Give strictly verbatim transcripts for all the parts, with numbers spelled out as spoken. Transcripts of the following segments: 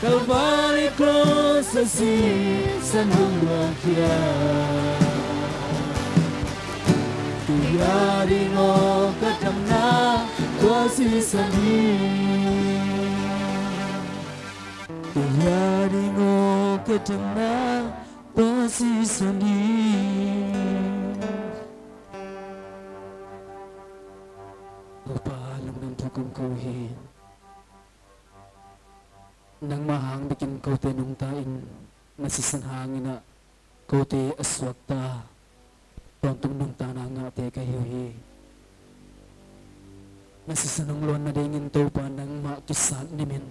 Kalvari cross a si san hong luang khia. Tuya ding aw ka damna tua si san hi. Tuya ding aw ka damna tua si san hi. Topa lungdam thu kong ko hi. Nangmah hang bikin kote nungta in na sisan hangin ah kote a suakta tawntung nungtana ngahte ka hi uh hi. Na sisan hong luan nadingin Topa nangmah kisat nimin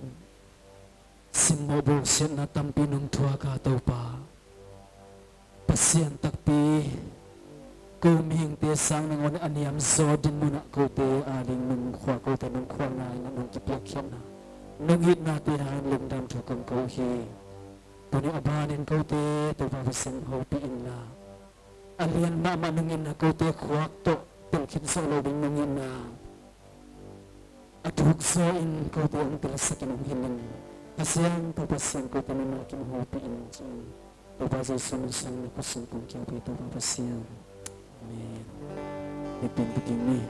simmawh bawlsiatna tampi nong thuak a Topa. Pasian takpi, ko mihingte sang nangawn a niam zaw din munah kote ading nong khua, kote nong khualna in nong kipiakkhiatna, nong itnate hangin lungdam thu kong ko hi. Tuni a banin kote Topa Pasian hopih inla, a lian mahmah nong itna kote khuak tawh telkhit zawh lo ding nong itna a thuk zaw in kote hong telsak in hong hilh in. Pasian, Topa Pasian, kote nangmah kim hopih in ci. Topa Jesu min suangin na khut sung kong kiangpih Topa Pasian. Amen. Hih pen takin ni.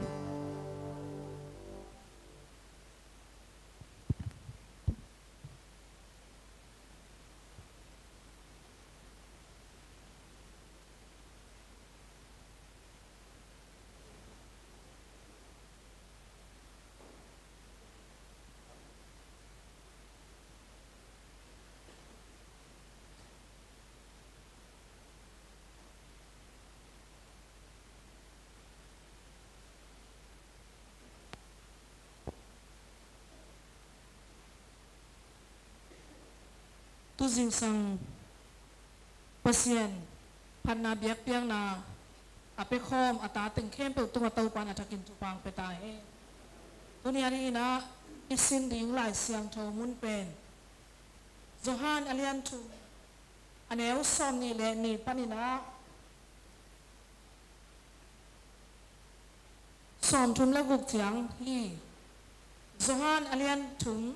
Tu zingsang Pasian phatna biakpiakna a pia khawm a ta teng khempeuh tungah Topa in a thakin thupha hong pia ta hen. Tuni a dingin ah i sim ding Lai Siangtho mun pen Johan a lian thum, a neu sawmnih le nih panin ah sawmthum le guk ciang hi. Johan a lian thum,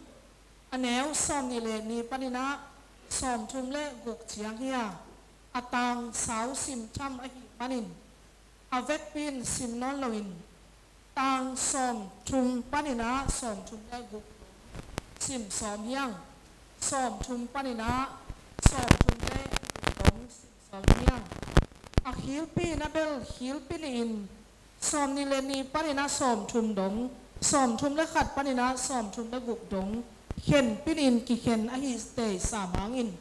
a neu sawmnih le nih panin ah sawmthum le guk ciang hi a, a tang sau sim tham ahih manin a vekpi in sim nawn loin tang sawmthum panin ah sawmthum le guk sim sawm hi hang. sawmthum panin ah sawmthum le guk dong sim sawm ni a. A khilpi in ah bel khilpi nih in sawmnih le nih panin ah sawmthum dong, sawmthum le khat panin ah sawmthum le guk dong khenpi nih in kikhen ahi tei sam hangin,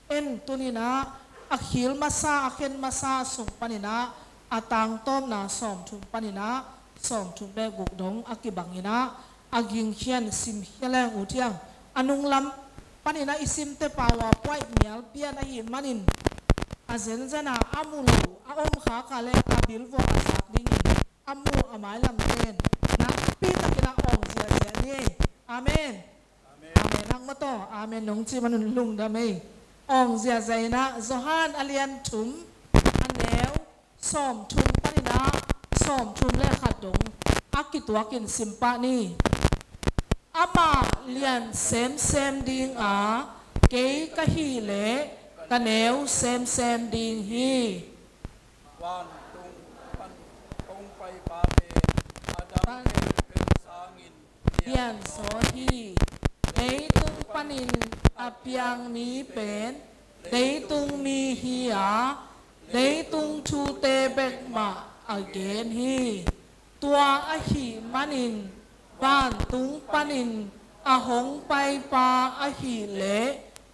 en tuni in ah a khil masa, a khen masa sung panin ah a tangtawpna sawmthum panin ah sawmthum le guk dong a kibangin ah a gingkhian simkhia leng uh ciang, a nunglam panin ah i simte pau a puaih mial pian ahih manin, a zenzen a a mu lo a om khak a leh a bilvuak a zak dingin a mu a mailam pen nakpi takin ah awng ziazia ni ei. Amen. Amen. Amen. Nang mataw amen nong ci manun lungdam ei. Awng ziazia in ah Johan a lian thum, a neu sawmthum panin ah sawmthum le khat dong a kituakin simpah ni. Amah lian semsem ding a, kei ka hih leh ka neu semsem ding hi. Vantung pan hong paipa pen a dang khempeuh sangin lianzaw hi. Leitung panin a piang mi pen leitung mi hi a, leitung thute bek mah a gen hi. Tua ahih manin vantung panin a hong paipa ahih leh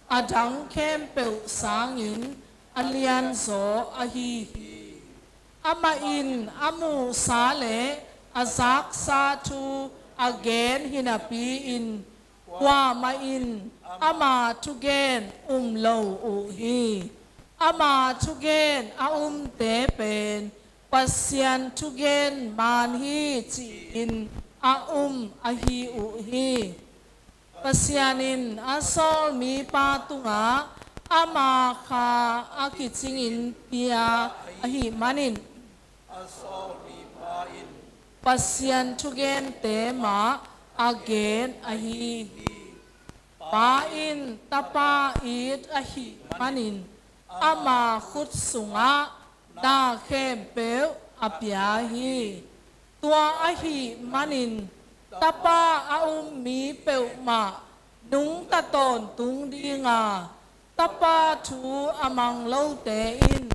a dang khempeuh sangin a lianzaw ahi hi. Amah in a muhsa le a zaksa thu a gen hinapi-in kuamah in ama thugen um lo uh hi. Ama thugen a umte pen Pasian thugen man hi ci-in a um ahi uh hi. Pasian in a sawl mipa tungah ama Kha a kicingin pia ahih manin, a sawl mipa in Pasian thugente mah a gen ahi hi. Pa in Tapa it ahih manin ama khut sungah na khempeuh a pia hi. Tua ahih manin Tapa a um mi peuhmah nungta tawntung ding a, Tapa thu a mang lote in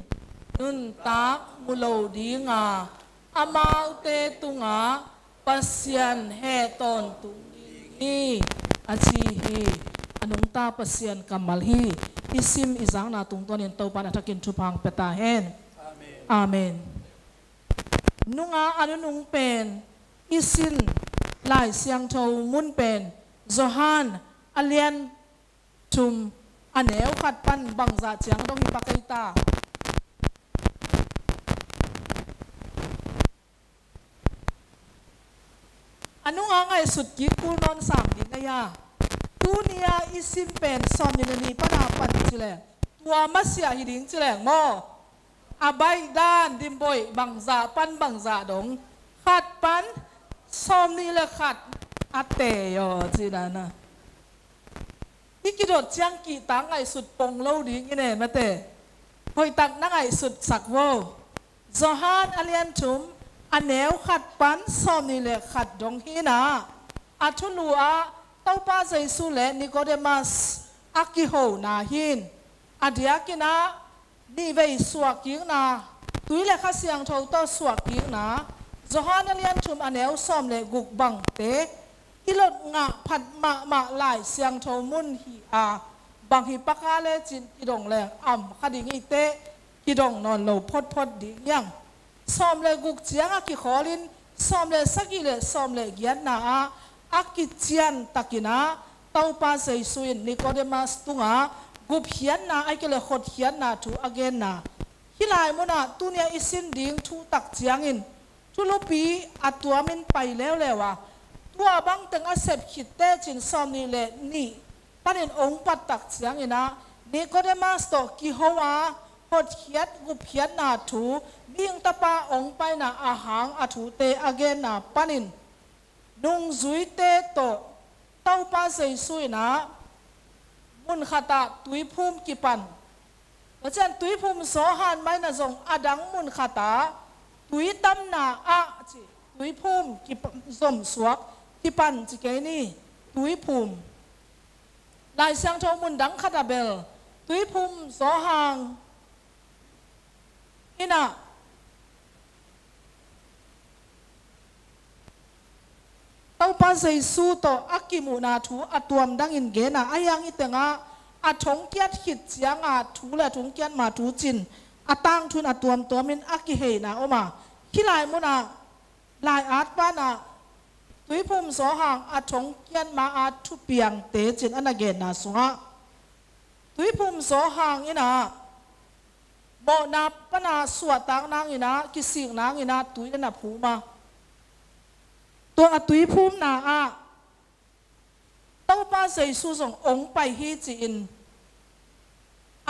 nuntak mu lo ding a, amaute tungah Pasian heh tawntung ding hi, a ci hi. A nungta Pasian kammal hi. I sim i zakna tungtawnin Topa in a thakin thupha hong pia ta hen. Amen. Amen. Nunga a nunung pen i sin Lai Siangtho mun pen Johan a lian thum, a neu khat pan bangzah ciang dong hi pak ei ta. A nunga ngaihsut kik kul nawn sam ding ei a. Tuni-a i sim pen sawmnih le nih pan a pan ci leng tua masiah hi ding ci leng maw? A baih dan dimboih bangzah pan bangzah dong, khat pan sawmnih le khat a tei aw ci dan a. I kidot ciang kihtak ngaihsut pong lo ding i ne mate. Hoihtak na ngaihsut sak vo. Johan a lian thum, a neu khat pan sawmnih le khat dong hi in ah, a thulu ah Topa Jesu le Nikodemas a kihona hi in, a diakin ah nihvei suahkikna, tui le Kha Siangtho tawh suahkikna, Johan a lian thum a neu sawm le guk bangte, i lot ngah phat mahmah Lai Siangtho mun hi a, bang hi paka lecin kidong leng am kha ding i teh, kidong nawn lo photphot ding hiang. Sawm le guk ciang a kikhawlin sawm le sagih le sawm le giatna ah a kician takin ah Topa Jesu in Nikodemas tungah gupkhiatna ahih kei leh hotkhiatna thu a genna. Hih lai munah tuni-a i sin ding thutak ciangin thulupi a tuamin pai leuleu a, tua bangteng a sep khit tecin sawmnih le nih panin ong pattak ciangin ah Nikodemas tawh kiho a, hotkhiat gupkhiatna thu, mihing tapa ong paina a hang a thute a genna panin nungzuite tawh Topa Jesu in ah mun khatah tuiphum kipan. Tua ciang tuiphum Johan mah in ah zong a dang mun khatah tui tamna ah ci, tuiphum kipa-, zomsuak kipan ci kei ni, tuiphum. Lai Siangtho mun dang khat ah bel Tuiphum Johan in ah Topa Jesu tawh a kimuhna thu a tuam dangin gen a, ahi hang hih tengah a thongkiat khit ciangah thu le a thongkiat ma thu cin a tangthu in a tuamtuamin a kiheina om a, hih lai munah lai-at pan ah Tuiphum Johan a thongkiat ma-a thupiangte cin a na genna sungah Tuiphum Johan in ah mawhna pan a suahtak nangin ah, kisik nangin ah tui le na phum a, tua a tui phumna ah Topa Jesu zong hong pai hi ci-in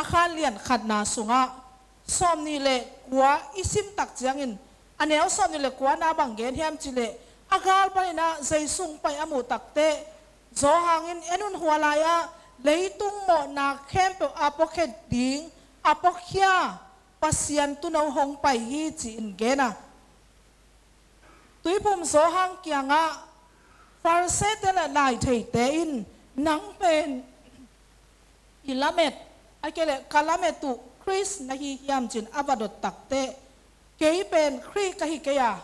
a khan lian khatna sungah sawmnih le kua i sim tak ciangin a neu sawmnih le kuana bang gen hiam cih leh, a gal panin ah Jesu hong pai a muh takteh Johan in en un, hua lai-ah leitung mawhna khempeuh a puakhia ding, a puakhia Pasian Tuuno hong pai hi ci-in gen a. Tuiphum Johan kiangah Pharisee-te le laitheite in, "Nang pen i lamet, ahih kei leh ka lamet uh Khrist na hi hiam?" ci-in a va dot takteh, "Kei pen Khrist ka hi kei a,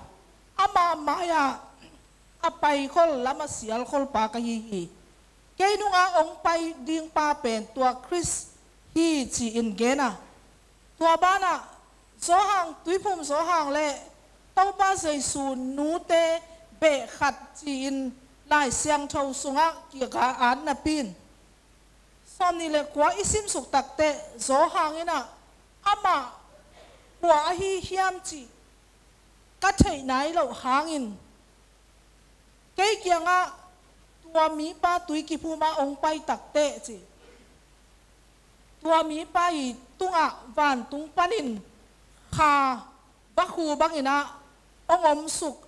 ama mai-ah a paikhol, lam a sialkholpa ka hi hi. Kei nungah hong pai dingpa pen tua Khrist hi," ci-in gen a. Tua banah Johan, Tuiphum Johan le Topa Jesu nute beh khat ci-in Lai Siangtho sungah kiga-at napi-in, sawmnih le kua i simsuk takteh Johan in ah, "Amah kua ahi hiam cih ka theih nai loh hangin kei kiangah tua mipa tui kiphum a hong pai takteh," ci, "tua mipa i tungah vantung panin kha vakhu bangin ah hong omsuk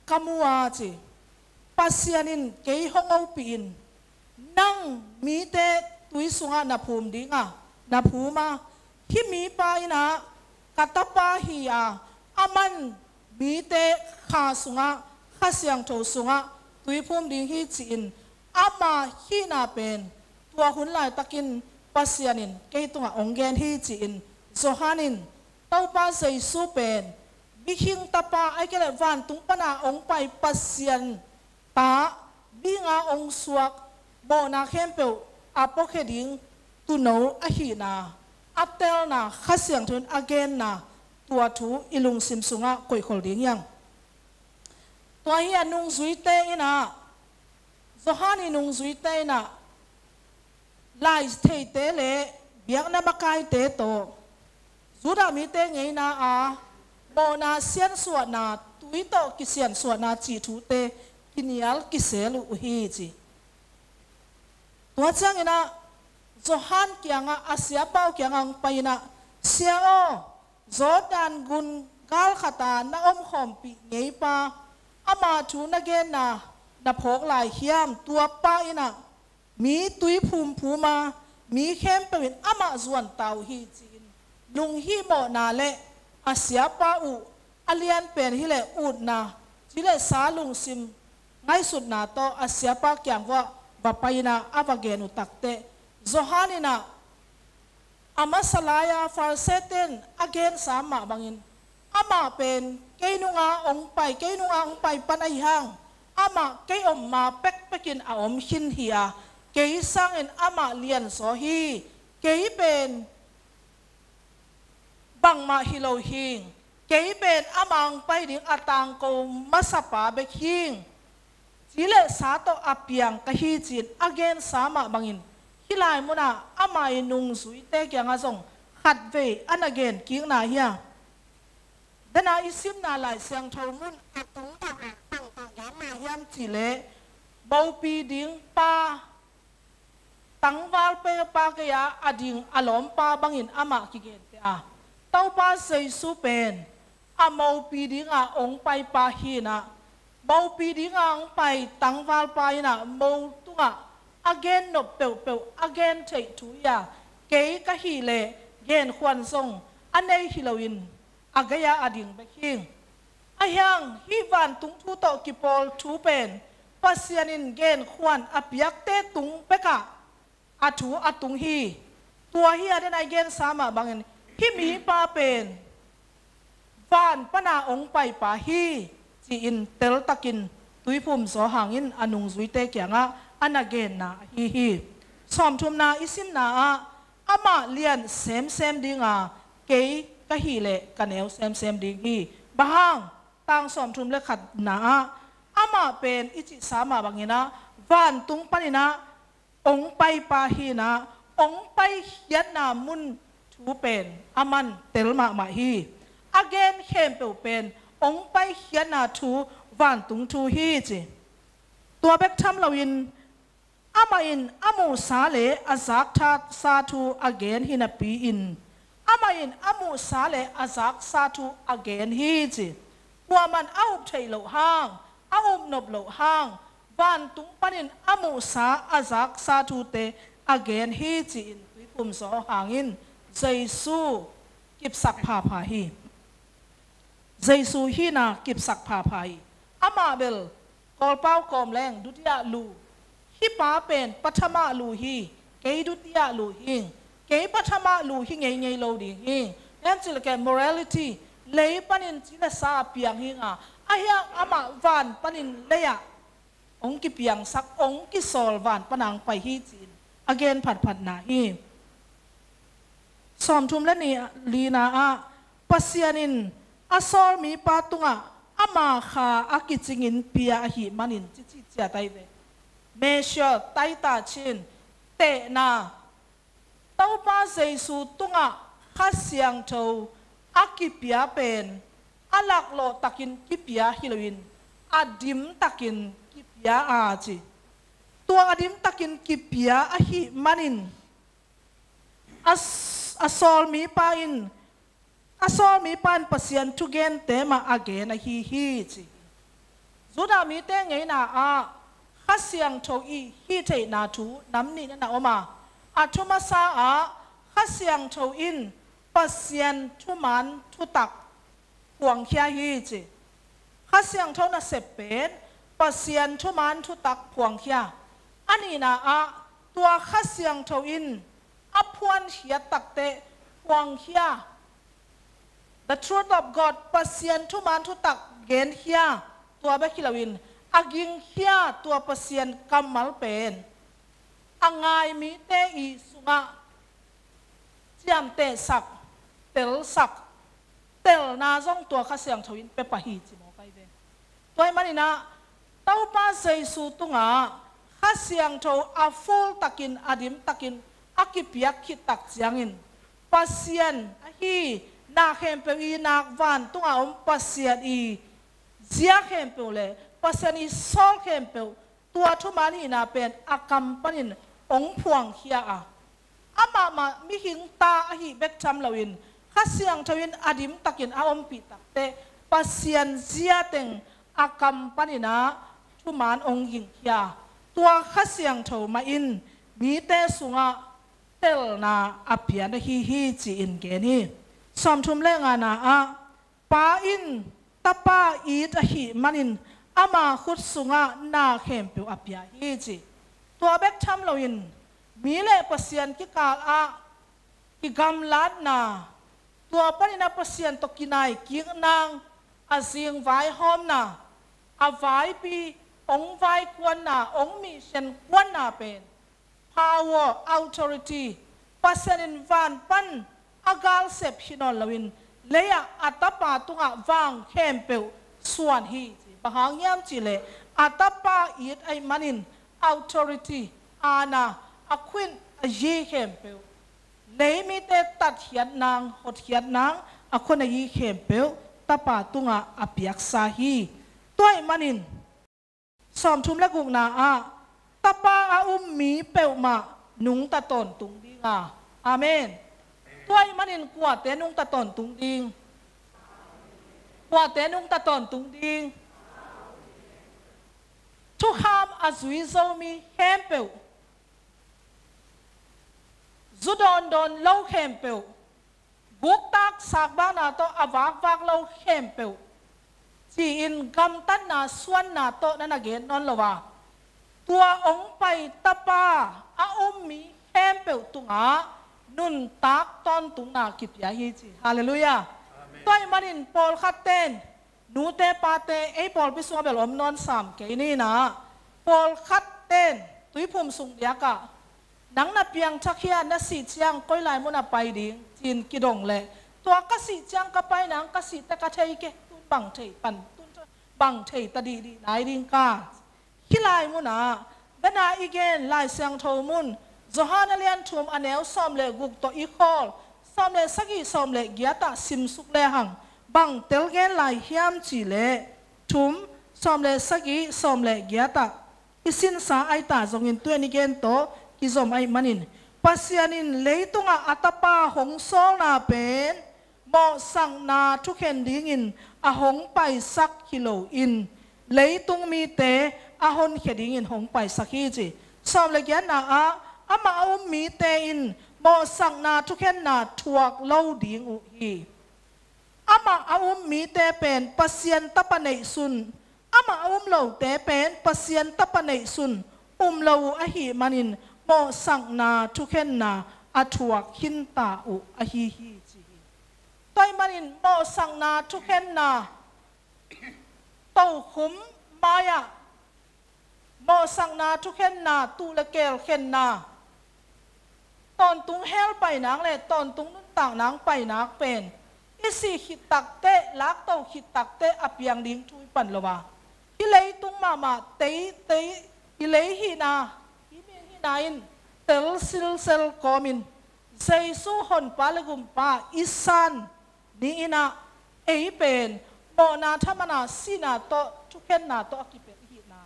ka mu a," ci, "Pasian in kei hong hopih in, nang mite tui sungah na phum ding a, na phum a, hih mipa in ah ka tapa hi a, aman mite kha sungah, Kha Siangtho sungah tui phum ding hi," ci-in ama hihna pen tua hun laitakin Pasian in kei tungah hong gen hi ci-in Johan in Topa Jesu pen mihing tapa, ahih kei leh vantung pana hong pai Pasian ta, bing a hong suak, mawhna khempeuh a puakhia ding Tuuno ahihna a telna, Kha Siangtho in a genna, tua thu i lungsim sungah koihkhol ding hi hang. Tua hi a, nungzuite in ah, Johan i nungzuite in ah laitheite le biakna makaite tawh Judah mite ngeina a mawhna siansuahna, tui tawh kisiansuahna cih thute kinial kisel uh hi ci. Tua ciangin ah Johan kiangah, a siapa uh kiangah hong pai-in ah, "Sia aw, Jordan gun gal khat a na omkhawmpih ngeipa, ama thu na genna na phawk lai hiam? Tua pa in ah mi tui phumphum a, mi khempeuh in amah zuan ta uh hi," ci-in lunghihmawhna le a siapa uh a lianpen hi leh utna, ci le sa lungsim ngaihsutna tawh a siapa kiang uah va pai-in ah a va gen uh takteh, Johan in ah a masa lai-a Pharisee-te in a gensa mah bangin, "Amah pen kei nungah hong pai, kei nungah hong pai pan ahi hang, amah kei om ma pekpekin a om khin hi a, kei sangin amah lianzaw hi. Kei pen bangmah hi lo hing, kei pen amah hong pai ding a tangko masapa bek hing, ci le sa tawh a piang ka hi," ci-in a gensa mah bangin, hih lai munah ama i nungzuite kiangah zong khatvei a na genkikna hi a. Dena i simna Lai Siangtho mun a tungtang ah bang tawh genna hiam cih leh, mopi ding pa, tangvalpa gei-a a ding a lawmpa bangin amah kigente a, Topa Jesu pen a mopi dingah hong paipa hi-in ah, mopi dingah hong pai tangvalpa in ah mo tungah a gennop peuhpeuh a gentheih thu hi a, kei ka hih leh genkhuan zong a nei hi loin a gei-ah a ding bek hi. Ahi hang hih vantung thu tawh kipawl thu pen Pasian in genkhuan a piakte tung bekah a thu a tung hi. Tua hi a, den a i gensa mah bangin hih mipa pen van pana hong paipa hi, ci-in teltakin Tuiphum Johan in a nungzuite kiangah a na genna ahi hi. Sawmthumna i simna ah, amah lian semsem dinga, kei ka hih leh ka neu semsem ding hi. Bang hang? Tang sawmthum le khatna ah, amah pen i cihsa mah bangin ah, vantung panin ah hong paipa hi-in ah, hong paikhiatna mun thu pen aman tel mahmah hi. A gen khempeuh pen hong paikhiatna thu, vantung thu hi, ci. Tua bek tham loin, amah in a muhsa le a zaksa thu a gen hi napi-in, amah in a muhsa le a zaksa thu a gen hi, ci. Kuaman a up theih loh hang, a up nop loh hang, vantung panin a muhsa a zaksa thute a gen hi, ci-in Tuiphum Johan in Jesu kipsak phapha hi. Jesu hihna kipsak phapha hi. Amah bel Kawlpau kawm leng dutiah lu, hih pa pen pathama lu hi, kei dutiah lu hi, kei pathama lu hi ngeingei lo ding hi. Hiam cih leh kei morality, lei panin ci le sa a piang hi nga, ahi hang amah van panin lei-ah hong kipiangsak, hong kisawl, van pana hong pai hi, ci-in a gen phatphatna hi. Sawmthum le ni, lina ah, Pasian in a sawlmipa tungah ama kha a kicingin pia ahih manin, ci, ci ciat ahi ve. Measure, taita cin, tehna. Topa Jesu tungah Kha Siangtho a kipia pen a laklawh takin kipia hi loin, a dim takin kipia a, ci. Tua a dim takin kipia ahih manin, a s-, a sawlmipa in, a sawlmipa in Pasian thugente mah a gen ahi hi, ci. Judah mite ngeina ah Kha Siangtho i hih theihna thu nam nih na na om a, a thu masa ah Kha Siangtho in Pasian thuman thutak phuangkhia hi, ci. Kha Siangtho nasep pen Pasian thuman thutak phuangkhia. A nihna ah, tua Kha Siangtho in a phuankhiat takteh phuangkhia. The truth of God, Pasian thuman thutak genkhia, tua bek hi loin, a gingkhia tua Pasian kammal pen a ngai mite i sungah ciamtehsak, telsak, telna zong tua Kha Siangtho in pia pah hi, ci mawk ahi ve. Tua ahih manin ah, Topa Jesu tungah Kha Siangtho a full takin, a dim takin a kipiak khit tak ciangin, Pasian ahi, na khempeuh i nak, vantungah om Pasian i zia khempeuh le Pasian i sawl khempeuh, tua thuman hihna pen a kam panin hong phuangkhia a, amahmah mihing ta ahih bek tham loin, Kha Siangtho in a dim takin a ompih takteh, Pasian zia teng a kam panin ah thuman hong gingkhia. Tua Kha Siangtho mah in mite sungah telna a pia na hi hi, ci-in gen hi. Sawmthum le ngana ah, Pa in Tapa it ahih manin ama khut sungah na khempeuh a pia hi, ci. Tua bek tham loin, mi le Pasian kikal ah kigamlatna, tua panin ah Pasian tawh kinaikikna, a zing vaihawmna, a vaipi hong vaikuanna, hong mihsian kuanna pen power, authority, Pasian in van pan a galsep hi nawn loin, lei-ah a Tapa tungah vang khempeuh suan hi, ci. Bang hang hiam cih leh, a Tapa it ahih manin authority, aana, a khut a yi khempeuh, lei mite tatkhiat nang, hotkhiat nang, a khut a yi khempeuh Tapa tungah a piaksa hi. Tua ahih manin, sawmthum le gukna ah, Tapa a um mi peuhmah nungta tawntung ding a. Amen. Tua ahih manin kuate nungta tawntung ding? Kuate nungta tawntung ding? Thukham a zui zo mi khempeuh, zu dawndawn lo khempeuh, guktak sakbakna tawh a vakvak lo khempeuh, ci-in gamtatna suanna tawh na na gen nawn lo a, tua hong pai Tapa a um mi peuhpeuh tungah nuntak tawntungna kipia hi ci. Halleluiah. Amen. Tua ahih manin pawlkhat ten, nute pate, ei pawlpi sungah bel om nawn sam kei ni in ah, pawlkhat ten Tuiphum sung diakah, "Nang na piangthak hia, na sih ciang koi lai munah pai ding?" ci-in kidong leh, "Tua ka sih ciang ka pai nang, ka sih teh ka thei kei, tun bang thei pan, tun bang thei ta dihdih nai ding ka." Hih lai munah, dena i gen Lai Siangtho mun, Johan a lian thum a neu sawm le guk tawh i khawl, sawm le sagih, sawm le giat ah simsuk lehang, bang tel gen lai hiam cih leh, thum, sawm le sagih, sawm le giat ah i sinsa ahi ta zongin, tu-in i gen tawh kizom ahih manin, Pasian in leitungah a Tapa hong sawlna pen mawhsakna thukhen dingin a hong paisak hi loin, leitung mite a honkhia dingin hong paisak hi ci. Sawm le giatna ah, amah a um mite in mawhsakna thukhenna thuak lo ding uh hi. Amah a um mite pen Pasian Tapa neihsun, amah a um lote pen Pasian Tapa neihsun um lo uh ahih manin, mawhsakna thukhenna a thuak khinta uh ahi hi ci hi. Tua ahih manin mawhsakna thukhenna, tokhom mai-ah mawhsakna thukhenna, tuh le keel khenna, tawntung hell painak le tawntung nuntakna painak pen i sih khit takteh, lakto khit takteh a piang ding thu hi pan lo a, hih leitung mahmah tei, tei, i lei hihna, i mi hihna in tel silsel kawmin, Jesu Honpa le Gumpa i san ni in ah, ei pen mawhna, thamanna, sihna tawh, thukhenna tawh a kipelh i hihna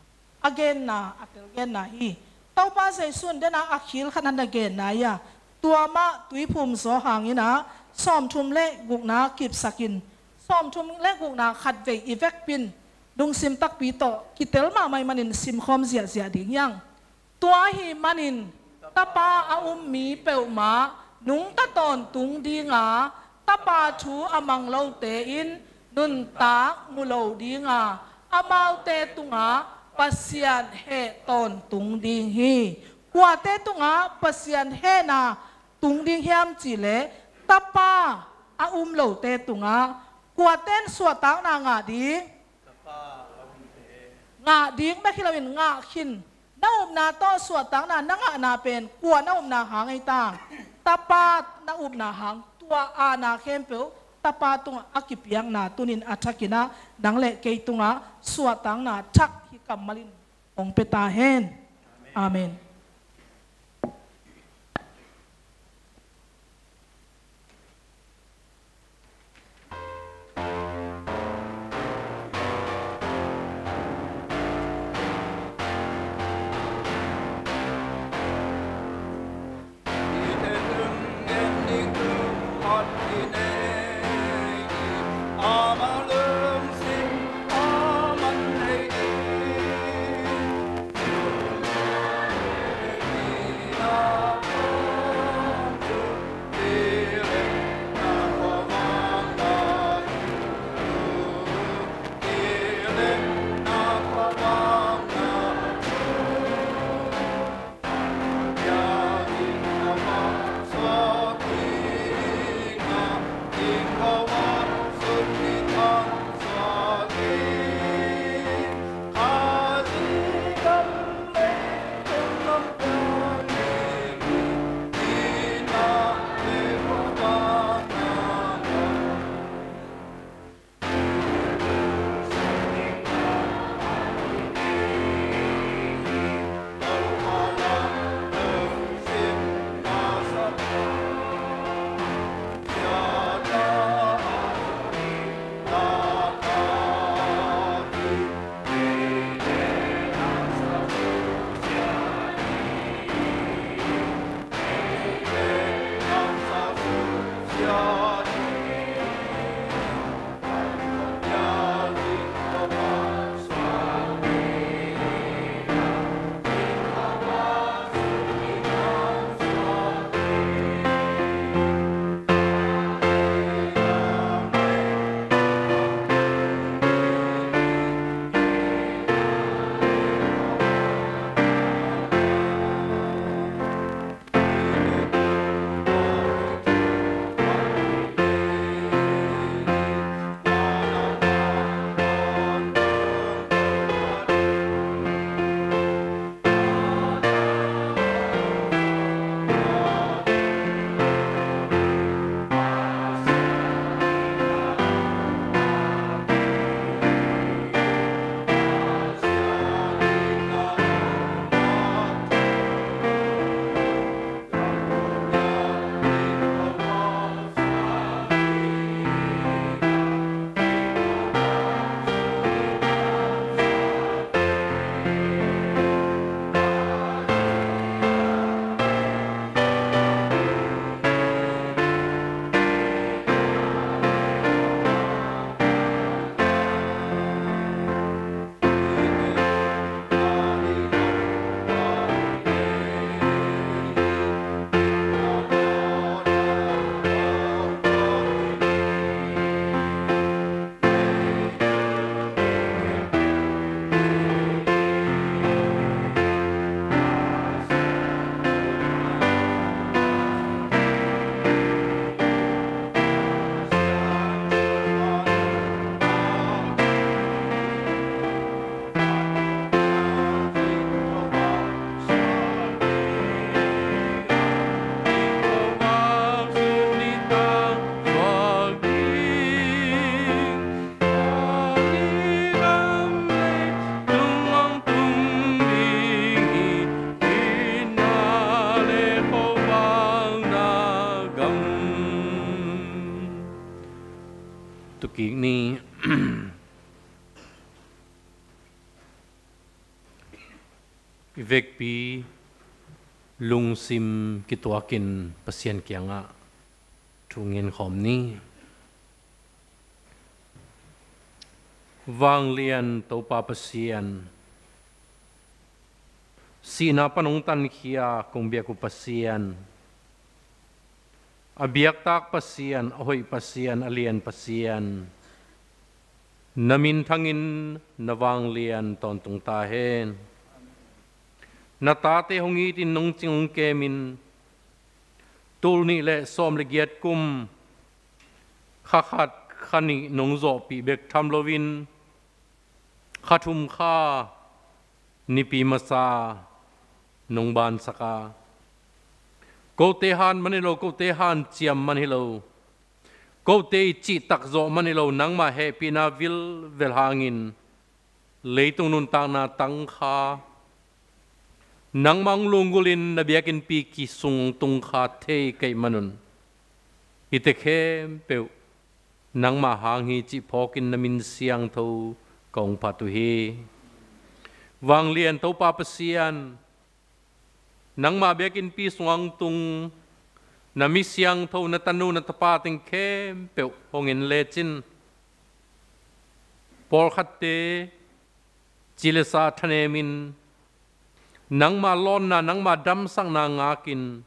a genna, a telgenna hi. Topa Jesu in dena a khil khat a na genna hi a, tua mah Tuiphum zaw hangin ah, sawmthum le gukna kipsakin, sawmthum le gukna khatvei i vekpi-in, lungsim takpi tawh kitel mahmah ahih manin simkhawm ziahziah ding hi hang. Tua ahih manin, Tapa a um mi peuhmah nungta tawntung ding a, Tapa thu a mang lote in nuntak mu lo ding a, amaute tungah Pasian heh tawntung ding hi. Kuate tungah Pasian hehna tung ding hiam cih leh, Tapa a um lote tungah. Kuate in suahtakna ngah ding? Ngah ding bek hi loin ngah khin. Na upna tawh suahtakna na ngahna pen kua na upna hang ei ta? Tapa na upna hang. Tua aana khempeuh Tapa tungah a kipiakna tuni-in a thakin ah nang le kei tungah suahtakna thak hih kammal in hong pia ta hen. Amen. Kik ni. I vekpi lungsim kituakin Pasian kiangah thu ngen khawm ni. Vanglian Topa Pasian, sihna pan hong tankhia kong biak uh Pasian, a biaktak Pasian, a hoih Pasian, a lian Pasian, na minthangin na vanglian tawntung ta hen. Na tate hong itin nong cing hong kemin, tul nih le sawm le giat kum, kha khat kha nih nong zawhpih bek tham loin, kha thum kha nipi masa nong bansak a, kote han man hi lo, kote hanciam man hi lo, kote i cihtak zawh man hi lo, nangmah hehpihna vilvel hangin leitung nuntakna tang kha, nangmah hong lunggulhin na biakinnpi kisung tung kha thei ka hih manun, hihte khempeuh nangmah hang hi cih phawkin na min siangtho kong phat uh hi. Vanglian Topa Pasian, nangmah biakinnpi sungah hong tung na mi siangtho, na tanu na tapa teng khempeuh hong en lecin, pawlkhatte ci le sa thanemin, nangmah lawnna, nangmah damsakna ngakin,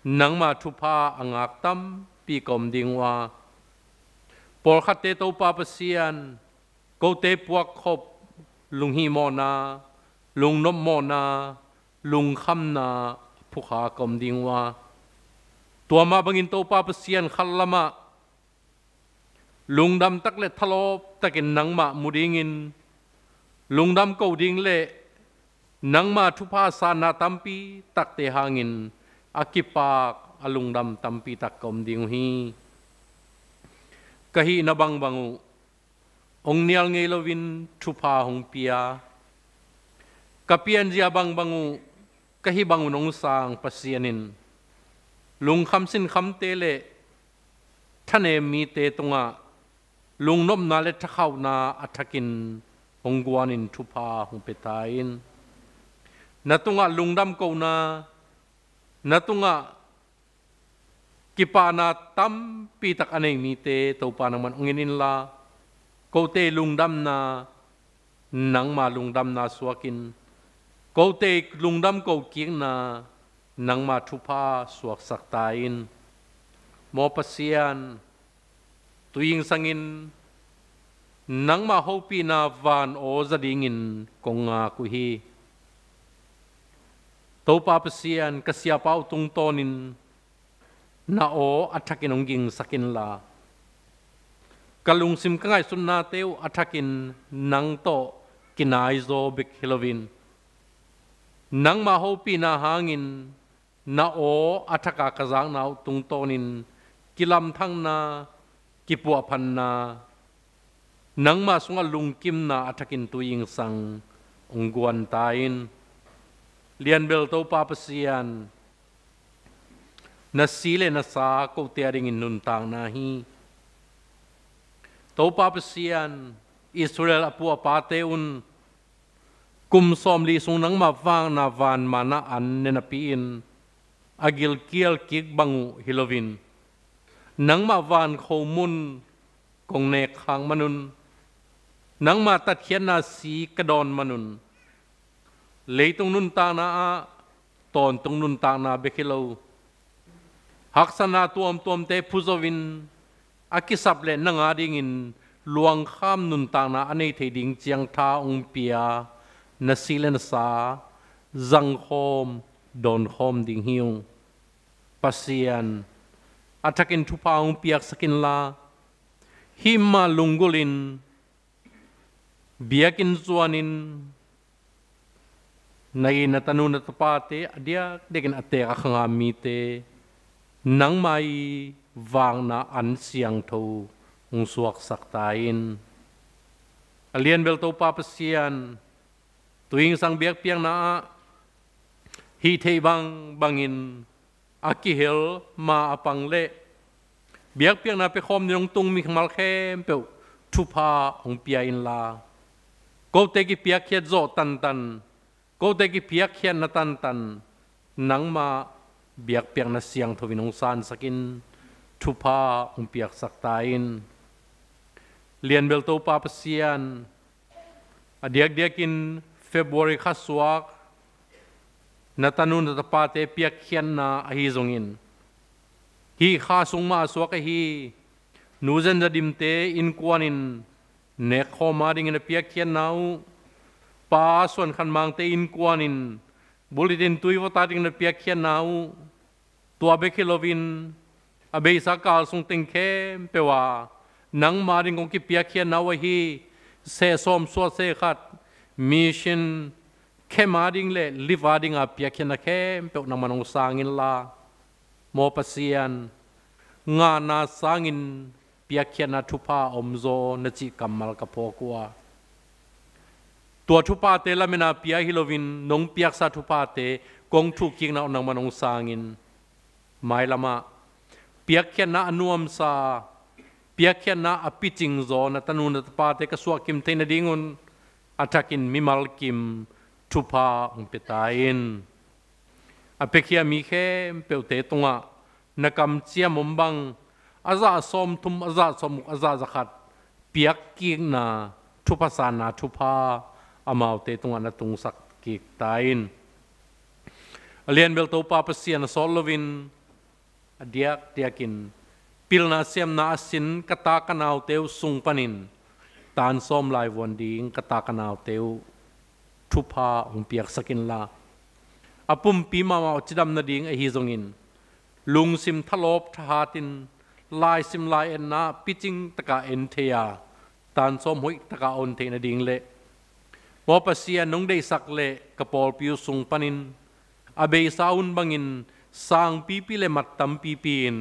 nangmah thupha a ngak tampi ka om ding uh a, pawlkhatte Topa Pasian, kote puakkhop, lunghihmawhna, lungnopmawhna, lungkhamna phukha ka om ding uh a, tua mah bangin Topa Pasian, khat lamah lungdam tak le thalawp takin nangmah mu dingin, lungdam ko ding le nangmah thupha sanna tampi takte hangin a kipak, a lungdam tampi tak ka om ding uh hi. Ka hihna bangbang uh hong nial ngei loin thupha hong pia, ka pianzia bangbang uh, ka hih bang un hong sang Pasian in, lungkham sinkhamte le thanem mite tungah lungnopna le thakhauhna a thakin hong guanin thupha hong pia ta in. Na tungah lungdam kohna, na tungah kipahna tampi tak a nei mite Topa nangman hong en inla, kote lungdamna nangma lungdamna suakin, kote lungdam ko kikna nangma thupha suaksak ta in. Maw Pasian, tu-in sangin nangma hopihna van aw za dingin kong ngak uh hi. Topa Pasian, ka siapa uh tungtawnin na aw a thakin hong gingsak inla, ka lungsim ka ngaihsutnate uh a thakin nang tawh kinaizaw bek hi loin, nangma hopihna hangin na aw a thaka ka zakna uh tungtawnin kilamthangna, kipuahphanna, nangma sungah lungkimna a thakin tu-in sang hong guan ta in. Lianbel Topa Pasian, na si le na sa kote a dingin nuntakna hi. Topa Pasian, Israel a pu a pate un kum sawmli sung nangmah vakna van manna an ne napi-in a gilkial kik bang uh hi loin, nangmah van khomun kong nek khak manun, nangmah tatkhiatna si ka dawn manun, leitung nuntakna ah tawntung nuntakna bek hi lo, haksatna tuamtuamte phuzo in a kisap le nang a dingin luangkham nuntakna a nei thei ding ciang tha hong pia na si le na sa zangkhawm dawnkhawm ding hi ung. Pasian, a thakin thupha hong piaksak inla, hih mah lunggulhin biakinn zuanin na inn, na tanu na tapate a diakdiakin a teek a khangam mite nangmah i vakna an siangtho hong suaksak ta in. A lianbel Topa Pasian, tu-in sang biakpiakna ah hih theih bangbangin a kihel ma a pang le Biakpiakna piakhawm ding hong tung mimal khempeuh thupha hong pia inla, kote kipiakkhiat zawh tantan, kote kipiakkhiatna tantan nangma biakpiakna siangtho in hong sansakin thupha hong piaksak ta in. Lianbel Topa Pasian, a diakdiakin February kha suak na tanu na tapate piakkhiatna ahi zongin, hih kha sung mah suak ahi Nu Zen Za Dimte innkuanin nekkhawm adingin a piakkhiatna uh, Pa Suan Khan Mangte innkuanin bulletin tui vawt adingin a piakkhiatna uh, tua bek hi loin a beisa kal sung teng khempeuh ah nangma ding kong kipiakkhiatna uh ahi seh sawm suah seh khat mission khem ading le live adinga piakkhiatna khempeuh nangman hong sang inla, maw Pasian, ngahna sangin piakkhiatna thupha a omzaw na cih kammal ka phawk uh a, tua thuphate lamena pia hi loin nong piaksa thuphate kong thukkikna uh nangman hong sangin, mailamah piakkhiatna a nuamsa, piakkhiatna a picingzaw na tanu na tapate ka suahkim theih nadingun a thakin mimal kim thupha hong pia ta in. A piakhia mi khempeuhte tungah na kamciam om bang a zah sawmthum, a zah sawmguk, a zah zakhat piakkikna thupha sanna thupha amaute tungah na tungsak kik ta in. A lianbel Topa Pasian a sawt loin a diakdiakin pilna siamna a sin ka ta ka naute uh sung panin tan sawm laivuan ding ka ta ka naute uh thupha hong piaksak inla, a pumpi mahmah uh cidam nading ahi zongin lungsim thalawp thahatin laisim lai-etna picing taka en thei a, tan sawm hoih taka on theih nading le maw Pasian, nong deihsak le ka pawlpi uh sung panin a beisa hun bangin sangpipi le mat tampipi in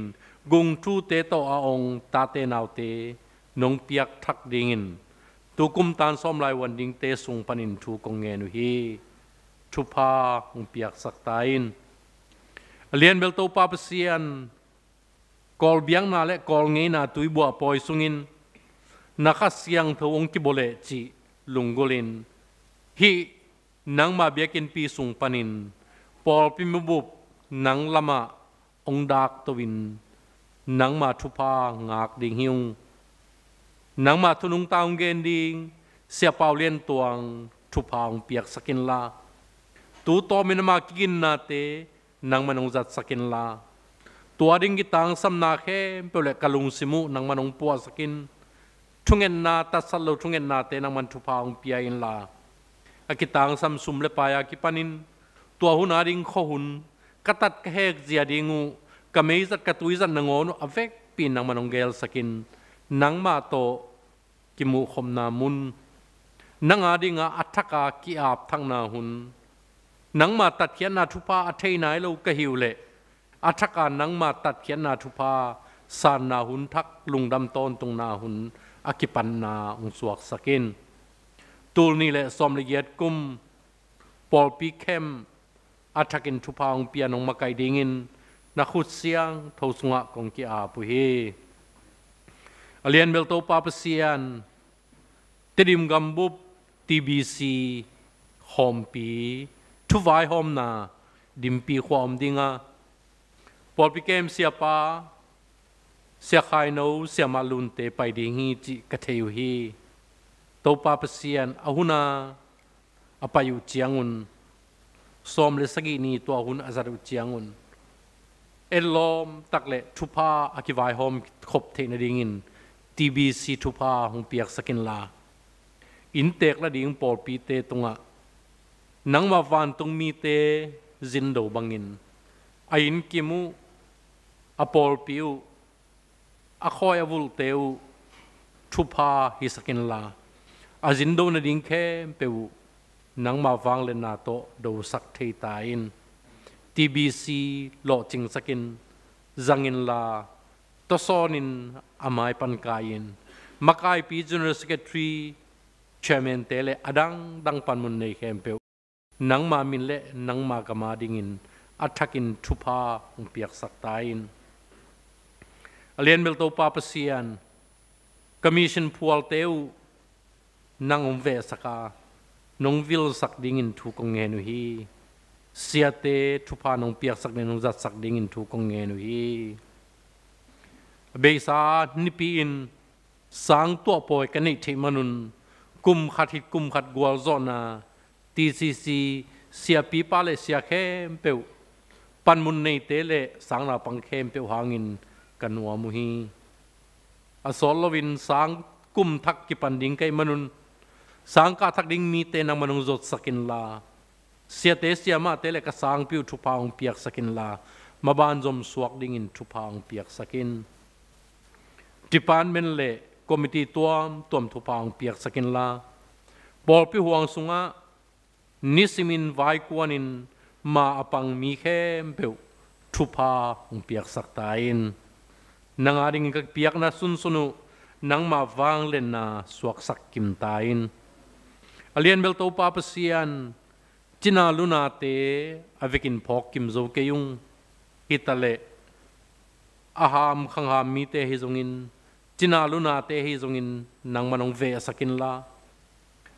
gungthute tawh a ong tate naute nong piakthak dingin tukum tan sawm laivuan dingte sung panin thu kong ngen uh hi. Thupha hong piaksak ta in. A lianbel Topa Pasian, Kawl biakna le Kawl ngeina tuibuah pawi sungin na Kha Siangtho hong kibawl leh cih lunggulhin hih nangma biakinnpi sung panin pawlpi mabup nang lamah hong daktoin nangma thupha ngak ding hi ung. Nangma thu nungta hong gen ding Sia Pau Lian Tuang thupha hong piaksak inla, tu tawmin ama kiginnate nangman hong zatsak inla, tua ding kitangsamna khempeuh le ka lungsim uh nangman hong puahsak in. Thungetna, tatsat lo thungetnate nangman thupha hong pia inla, a kitangsam sum le pai a kipanin tua hun ading khuahun ka tat ka hek zia ding uh, ka meizat ka tuizat nangawn uh a vekpi in nangman hong gelsak in. Nangmah tawh kimuhkhopna mun, nang adinga a thaka ki-apthakna hun, nangma tatkhiatna thupha a thei nai lo ka hi uh leh a thaka nangma tatkhiatna thupha sanna hun thak, lungdam tawntungna hun a kipanna hong suaksak in. Tul nih le sawm le giat kum pawlpi camp a thakin thupha hong pia nong makaih dingin na khut siangtho sungah kong ki-ap uh hi. A lianbel Topa Pasian, Tedim gambup T B C khawmpi thuvaihawmna Dimpi khua om dinga pawlpi kem siapa Sia Khaino, Sia Mah Lunte pai ding hi cih ka thei uh hi. Topa Pasian, a huna a pai uh ciangun, sawm le sagih ni tua hun a zat uh ciangun, etlawm tak le thupha a kivaihawm khop theih nadingin T B C thupha hong piaksak inla, inntek la ding pawlpite tungah nangmah vantung mite zindo bangin a innkim uh, a pawlpi uh, a khawi a vulhte uh thupha hisak inla, a zindo nading khempeuh uh nangmah vangliatna tawh dosak thei ta in. T B C lawhcingsakin zang inla, tawsawnin a maipan kai in, makaipi General Secretary, Chairman-te le a dangdang panmun nei khempeuh nangma min le nangma gam adingin a thakin thupha hong piaksak ta in. A lianbel Topa Pasian, ka mission phualte uh nang hong vehsak a, nong vilsak dingin thu kong ngen uh hi. Siate thupha nong piaksak ding, nong zatsak dingin thu kong ngen uh hi. A beisa nipi-in sang tuahpawi ka neih theih manun kum khat hit kum khat gualzawhna TCC siapipa le sia khempeuh, panmun neite le sang naupang khempeuh hangin ka nuam uh hi. A sawt loin sang kum thak kipan ding ka hih manun sang kah thak ding mite nangman hong zotsak inla, siate siamahte le ka sangpi uh thupha hong piaksak inla, maban zom suak dingin thupha hong piaksak in. Department le committee tuamtuam thupha hong piaksak inla, pawlpi huang sungah nisimin vaikuanin ma a pang mi khempeuh thupha hong piaksak ta in. Nang adingin ka piakna sunsun uh nangmah vangliatna suaksak kim ta in. A lianbel Topa Pasian, cina lunate a vekin phawk kim zo kei ung. Hitaleh a ham khangham mite hi zongin, cina lunate hi zongin nangman hong vehsak inla,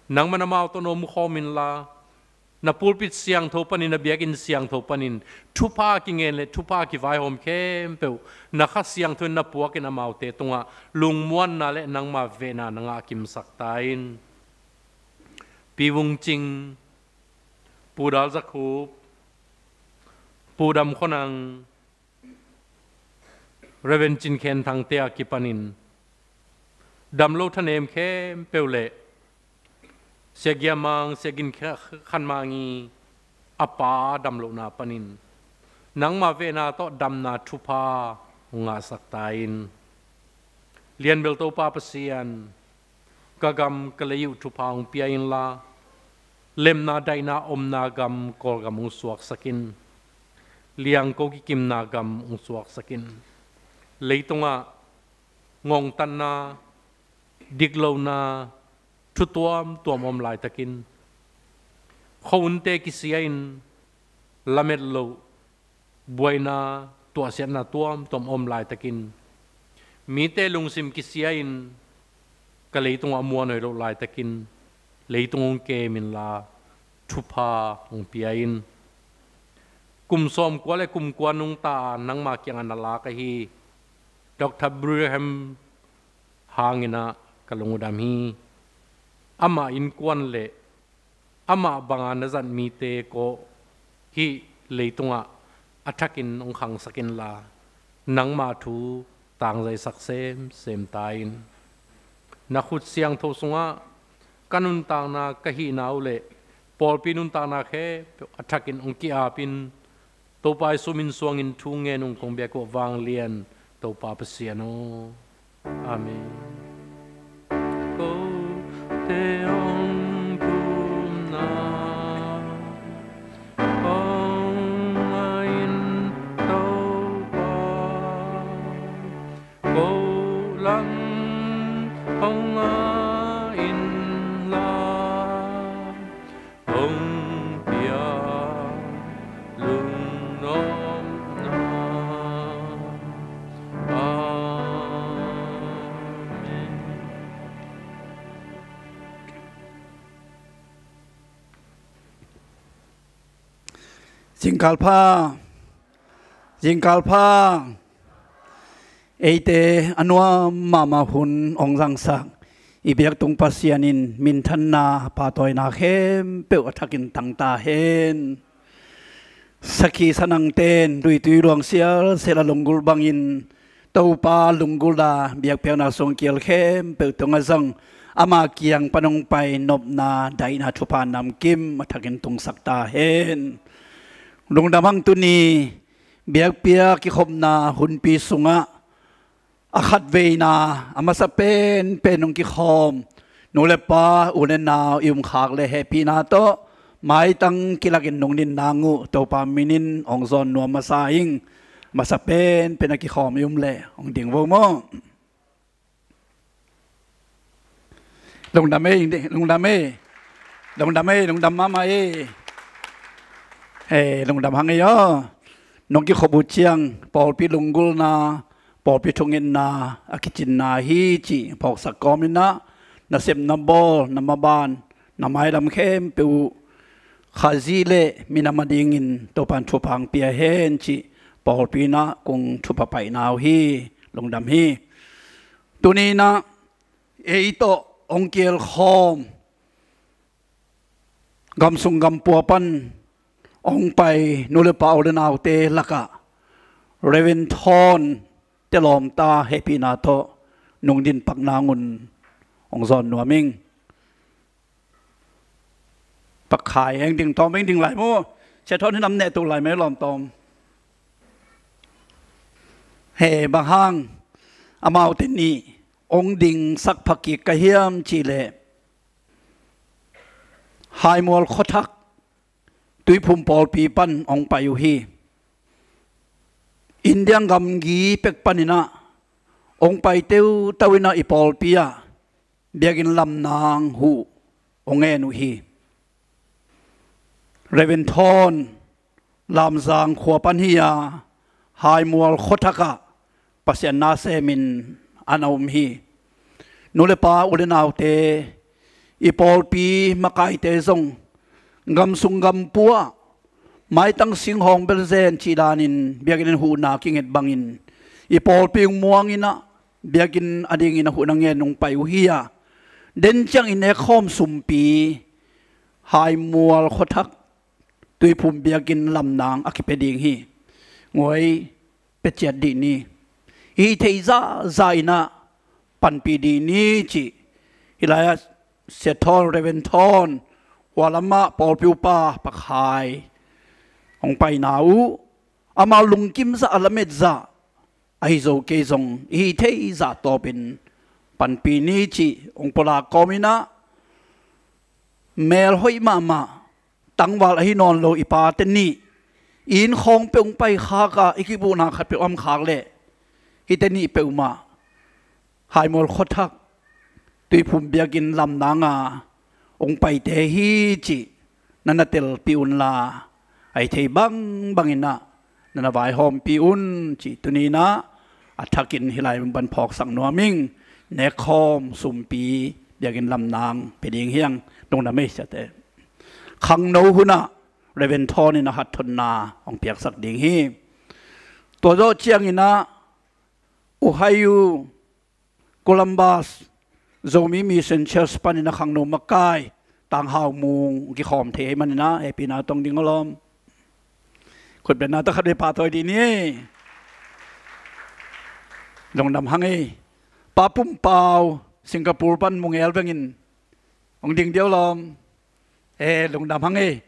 nangman amau tawh na omkhawm inla, na pulpit siangtho panin, na biakinn siangtho panin thupha kingen le thupha kivaihawm khempeuh na Kha Siangtho in na puakin amaute tungah lungmuanna le nangma vehna na ngah kimsak ta in. Pi Vung Cing, Pu Dal Za Khup, Pu Dam Khua Nang, Reverend Cin Khen Thangte a kipanin damlo thanem khempeuh le Sia Gia Mang, Sia Gin Khan Mang i a pa damlohna panin nangma vehna tawh damna thupha hong ngahsak ta in. Lianbel Topa Pasian, ka gam ka lei uh thupha hong pia inla, lemna daihna omna gam Kawlgam hong suaksak in. Liangko kikimna gam hong suaksak in. Leitungah ngongtatna, diklohna, thu tuamtuam om laitakin, khuahunte kisia in lamet loh, buaina, tuahsiatna tuamtuam om laitakin, mite lungsim kisia in ka leitungah a muanhuai loh laitakin, leitung hong kem inla thupha hong pia in. Kum sawmkua le kum kua nungta a nangma kiangah na lak ahi Doctor Brigham hangin ah ka lungdam hi. Amah innkuan le amah banga na zat mite kawh hih leitungah a thakin hong khangsak inla, nangma thu tangzaisak semsem ta in. Na khut siangtho sungah ka nuntakna, ka hihna uh le pawlpi nuntakna khempeuh a thakin hong ki-ap in. Topa Jesu min suangin thu ngen ung, kong biak uh vanglian Topa Pasian aw. Amen. Kote hong thumna hong ngah in Topa, ko lam hong ngah inla, hong pia lungnopna. Amen. Zingkal pha. Zingkal pha. Eite a nuam mahmah hun hong zangsak i biaktung Pasian in minthanna, pahtawina khempeuh a thakin tang ta hen. Sakhi sanangte in luitui luang sialsial a lunggulh bangin Topa lunggulh a biakpiakna sung kial khempeuh tungah zong ama kiang pan hong pai nopna, daihna, thupha namkim a thakin tungsak ta hen. Lungdam hang. Tuni biakpiak kikhopna hunpi sungah a khatveina, a masa penpen hong kikhawm nu le pa, u le nau, i umkhak le hehpihna tawh maitang kilakin nungnin nang uh Topa minin hong zawn nuam masa ing. Masa penpen a kikhawm i um leh hong ding vo maw. Lungdam ei, lungdam ei. Lungdam ei, lungdam mahmah ei. Hei, lungdam hang ei aw. Nong kikhop uh ciang pawlpi lunggulhna, pawlpi thungetna a kicinna hi cih phawksak kawmin ah, na sepna bawl, na maban, na mailam khempeuh uh Khazih le minam adingin Topan thupha hong pia hen cih pawlpi in ah kong thupha paina uh hi. Lungdam hi. Tuni in ah ei tawh hong kielkhawm, gamsung gampua pan hong pai nu le pa, u le naute lakah Reverend Thawn Tel Lawmta hehpihna tawh nungdin pak nangun hong zawn nuam ing. Pak khai heng ding, tawm heng ding lai mu. Sia Thawn hi nam neh tu lai mai lawm tawm. He, bang hang amaute nih hong dingsak pha kik ka hiam cih leh, Haimual khuathak Tuiphum pawlpi pan hong pai uh hi. India gamgi pek panin ah hong pai teutau in ah i pawlpi ah biakinn lamnang huh hong ngen uh hi. Reverend Thawn Lamzang khua pan hi a, Haimual khuathak ah Pasian na semin a na um hi. Nu le pa, u le naute, i pawlpi makaite zong gamsung gampua ah maitang singhawng bel zen cih danin biakinn in huhna kinget bangin, i pawlpi hong muang in ah biakinn adingin a huhna ngen hong pai uh hi a, den ciang i nekkhawm sumpi Haimual khuathak Tuiphum biakinn lamnang a kipia ding hi. Nguai, pia ciat dih ni. Hih thei zahzah in ah panpih dih ni cih hih lai-ah Sia Thawn, Reverend Thawn, hua lamah pawlpi upa Pak Khai hong paina uh, amau lungkim zah a lamet zah ahi zo kei zong hih thei zah tawpin panpih ni cih hong pulak kawmin ah, mel hoih mahmah, tangval ahi nawn lo i pate nih i inn khawng peuh hong paikhak a, i kibuhna khat peuh a om khak leh, hihte nih peuhmah Haimual khuathak Tuiphum biakinn lamnang a hong paite hi cih na na telpih unla, ahi thei bangbang in ah na na vaihawmpih un cih tuni in ah a thakin hih lai mun pan phawksak nuam ing. Nekkhawm sumpi biakinn lamnang pia ding hi hang. Lungdam ei, siate. Khangno hun ah Reverend Thawn in a hathotna hong piaksak ding hi. Tua zawh ciangin ah Ohio Columbus Zomi Mission Church panin a khangno makai Tang Hau Mung kikhawm thei ahih manin ah hehpihna tong ding aw lawm. Khutbetna tawh khatvei pahtawi dih ni. Lungdam hang ei. Pa Pum Pau, Singapore pan Mungel vengin hong ding dih aw lawm. Eh, lungdam hang ei.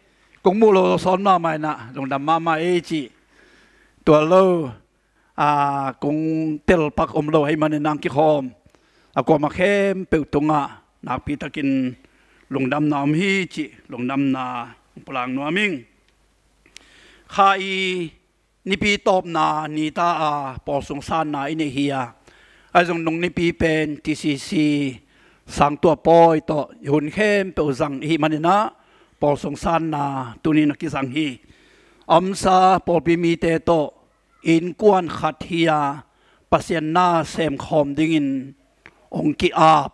Kong muh lo sawn mahmah in ah lungdam mahmah ei cih. Tua lo, a, kong telpak om lo ahih manin ah hong kikhawm a kuamah khempeuh tungah nakpi takin lungdamna om hi cih lungdamna hong pulak nuam ing. Kha i nipi tawpna ni ta a pawlsung sanna i neih hi a, ahi zong nung nipi pen TCC sangtua pawi tawh i hun khempeuh zang i hih manin ah pawlsung sanna tuni in a kizang hi. Omsa pawlpi mite tawh innkuan khat hi a, Pasian na semkhawm dingin hong ki-ap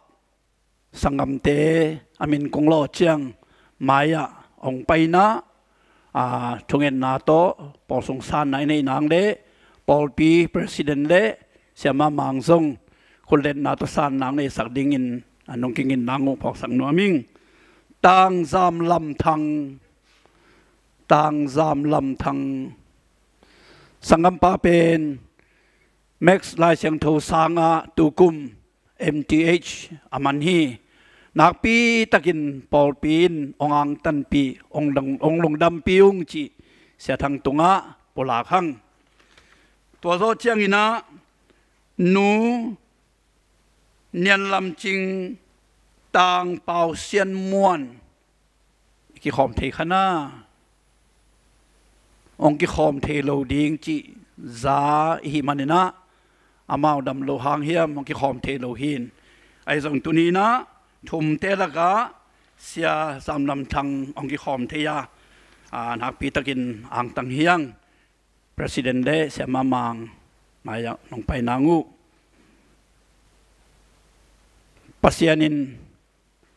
sanggamte a min kong lawh ciang mai-ah hong pai in ah, a, thungetna tawh pawlsung sanna i neih nang le pawlpi president le siamah Mang zong khutletna tawh sanna hong neihsak dingin a nung kingin nang uh phawksak nuam ing. Tang Zam Lam Thang, Tang Zam Lam Thang sanggampa pen Max Lai Siangtho sangah tukum M Th a man hi. Nakpi takin pawlpi in hong angtanpih, hong dang, hong lungdampih ung cih Sia Thang tungah pulak hang. Tua zawh ciangin ah Nu Nian Lam Cing, Tang Pau Sian Muan i kikhawm thei kha na, hong kikhawm thei lo ding cih za i hih manin ah, amau dam lo hang hiam hong kikhawm thei lo hi. Ahi zong tuni in ah thumte lakah Sia Zam Lam Thang hong kikhawm thei a, a, nakpi takin angtang hi hang. President le siamah Mang, mai-ah nong pai nang uh. Pasian in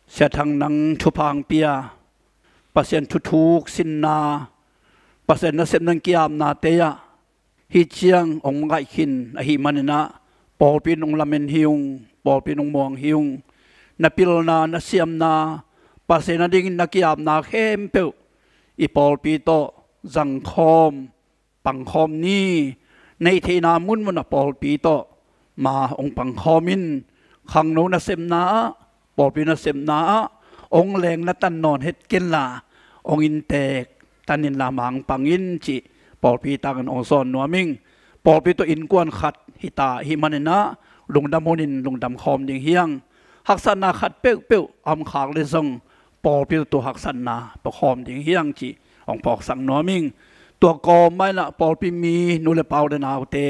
Sia Thang nang thupha hong pia, Pasian thuthuk sinna, Pasian nasepna ki-apnate ah hih ciang hong ngaih khin ahih manin ah, pawlpi in hong lamen hi ung, pawlpi in hong muang hi ung. Na pilna, na siamna, Pasian adingin na ki-apna khempeuh i pawlpi tawh zangkhawm, pangkhawm ni. Neih theihna munmun ah pawlpi tawh ma hong pangkhawm in. Khangno nasepna ah, pawlpi nasepna ah hong leng na tan nawn het kenla, hong inntek tan inla ma hong pang in cih pawlpi tangin hong zawn nuam ing. Pawlpi tawh innkuan khat hita ahih manin ah, lungdam hunin lungdam khawm ding hi hang. Haksatna khat peuhpeuh a om khak leh zong, pawlpi tawh tua haksatna pia khawm ding hi hang cih hong phawksak nuam ing. Tua kawm mah in ah pawlpi mi nu le pa, u le naute,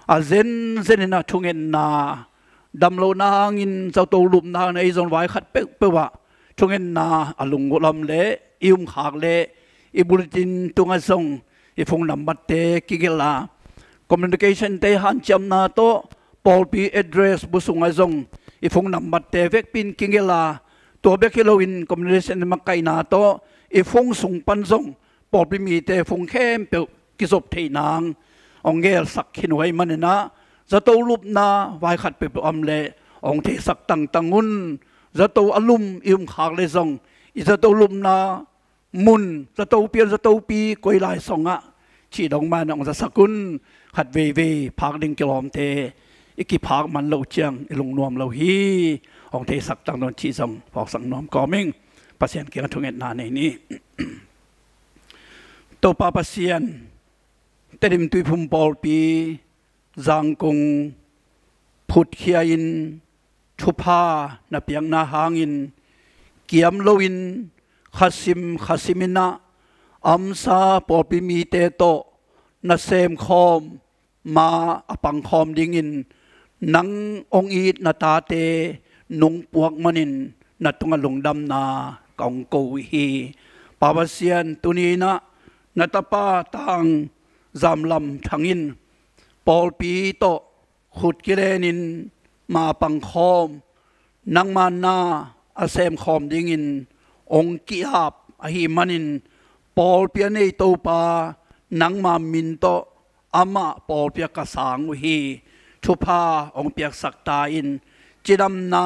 a zenzen in ah thungetna, damlohna hangin, zato lupna hangin, ei zong vai khat peuhpeuh ah thungetna a lunggulh a om leh, i um khak leh, i bulletin tungah zong i phone number-te kigelh a, communication-te hanciamna tawh pawlpi address bu sungah zong i phone number-te vekpi in kigelh a, tua bek hi loin communication makaihna tawh i phone sung pan zong pawlpi mite phone khempeuh kizop theih nang hong gelsak khin uh ahih manin ah, zato lupna vai khat peuhpeuh a om leh hong theisak tangtang un. Zato a lum i um khak leh zong, i zato lupna mun, zatopi, zatopi koi lai sungah cih dong mah in hong zasak un. Khat veivei phak ding kilawmte i kiphak man loh ciang i lungnuam lo hi. Hong theisak tangtang un cih zong phawksak nuam kawm ing. Pasian kiangah thungetna nei ni. Topa Pasian, Tedim Tuiphum pawlpi Zangkong phutkhia-in thupha na piakna hangin, kiam loin khasim khasim in ah, a omsa pawlpi mite tawh na semkhawm, ma a pangkhawm dingin nang hong it na tate nong puak manin na tungah lungdamna ka hong ko uh hi. Pa Pasian, tuni in ah na tapa Tang Zam Lam Thang in pawlpi tawh khut kilenin ma a pangkhawm, nangma na a semkhawm dingin hong ki-ap ahih manin, pawlpi a nei Topa, nangma min tawh amah pawlpi ah ka sang uh hi. Thupha hong piaksak ta in, cidamna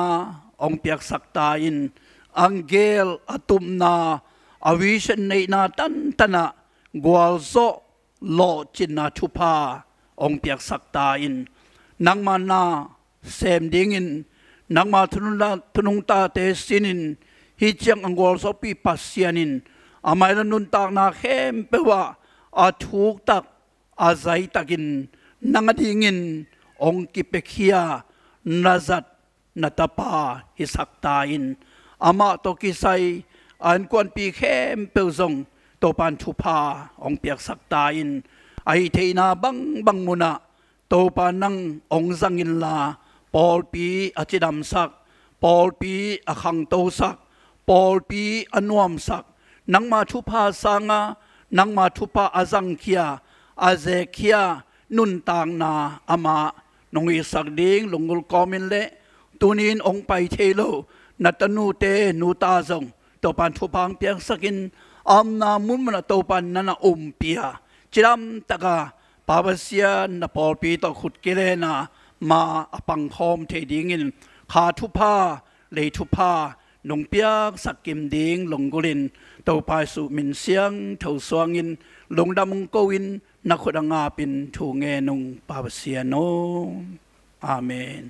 hong piaksak ta in, angel a tupna, a vision neihna tantan ah gualzawh lawhcinna thupha hong piaksak ta in. Nangma na sem dingin, nangma thunung ta, thunung tate sinin, hih ciang a gualzawhpih Pasian in, a mailam nuntakna khempeuh ah a thuktak, a zaitakin nang adingin hong kipiakhia na zat na tapa hisak ta in. Amah tawh kisai a innkuanpih khempeuh zong Topa in thupha hong piaksak ta in. A hih theihna bangbang munah Topa nang hong zang inla, pawlpi a cidamsak, pawlpi a khangtosak, pawlpi a nuamsak, nangma thupha sanga nangma thupha a zangkhia, a zekkhia nuntakna amah nong itsak ding lunggulh kawmin le, tuni-in hong pai thei lo na tanute nute zong Topa in thupha hong piaksak in, a omna munmun ah Topa in na na ompih a, cidamtaka Pa Pasian, na pawlpi tawh khut kilen a, ma a pangkhawm thei dingin kha thupha, lei thupha nong piaksak kim ding lunggulhin, Topa Jesuh min siangtho suangin lungdam hong ko in, na khut a ngapin thu ngen ung, Pa Pasian aw. Amen.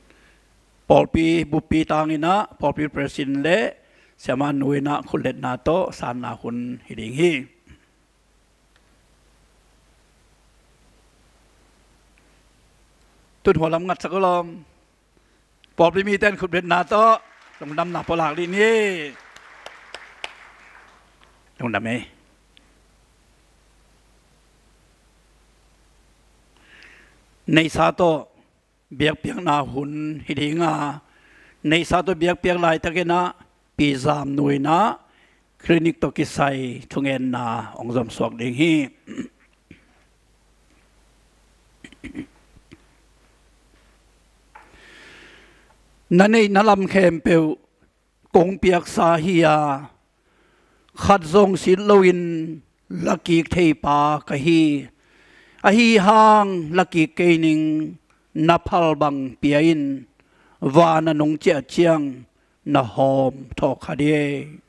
Pawlpi buppi tangin ah, pawlpi president le siamah nu in ah khutletna tawh sanna hun hi ding hi. Tun hua lam ngatsak uh lawm. Pawlpi mite in khutbetna tawh lungdamna pua lak dih ni. Lungdam ei. Neihsa tawh biakpiakna hun hi ding a, neihsa tawh biakpiak laitakin ah Pi Zam Nu in ah clinic tawh kisai thungetna hong zomsuak ding hi. Na neih na lam khempeuh kong piaksa hi a, khat zong sit loin la kik thei pa ka hi. Ahi hang la kik kei ning, na phal bang pia in, van a nong ciah ciang na hawm thawh kha ding.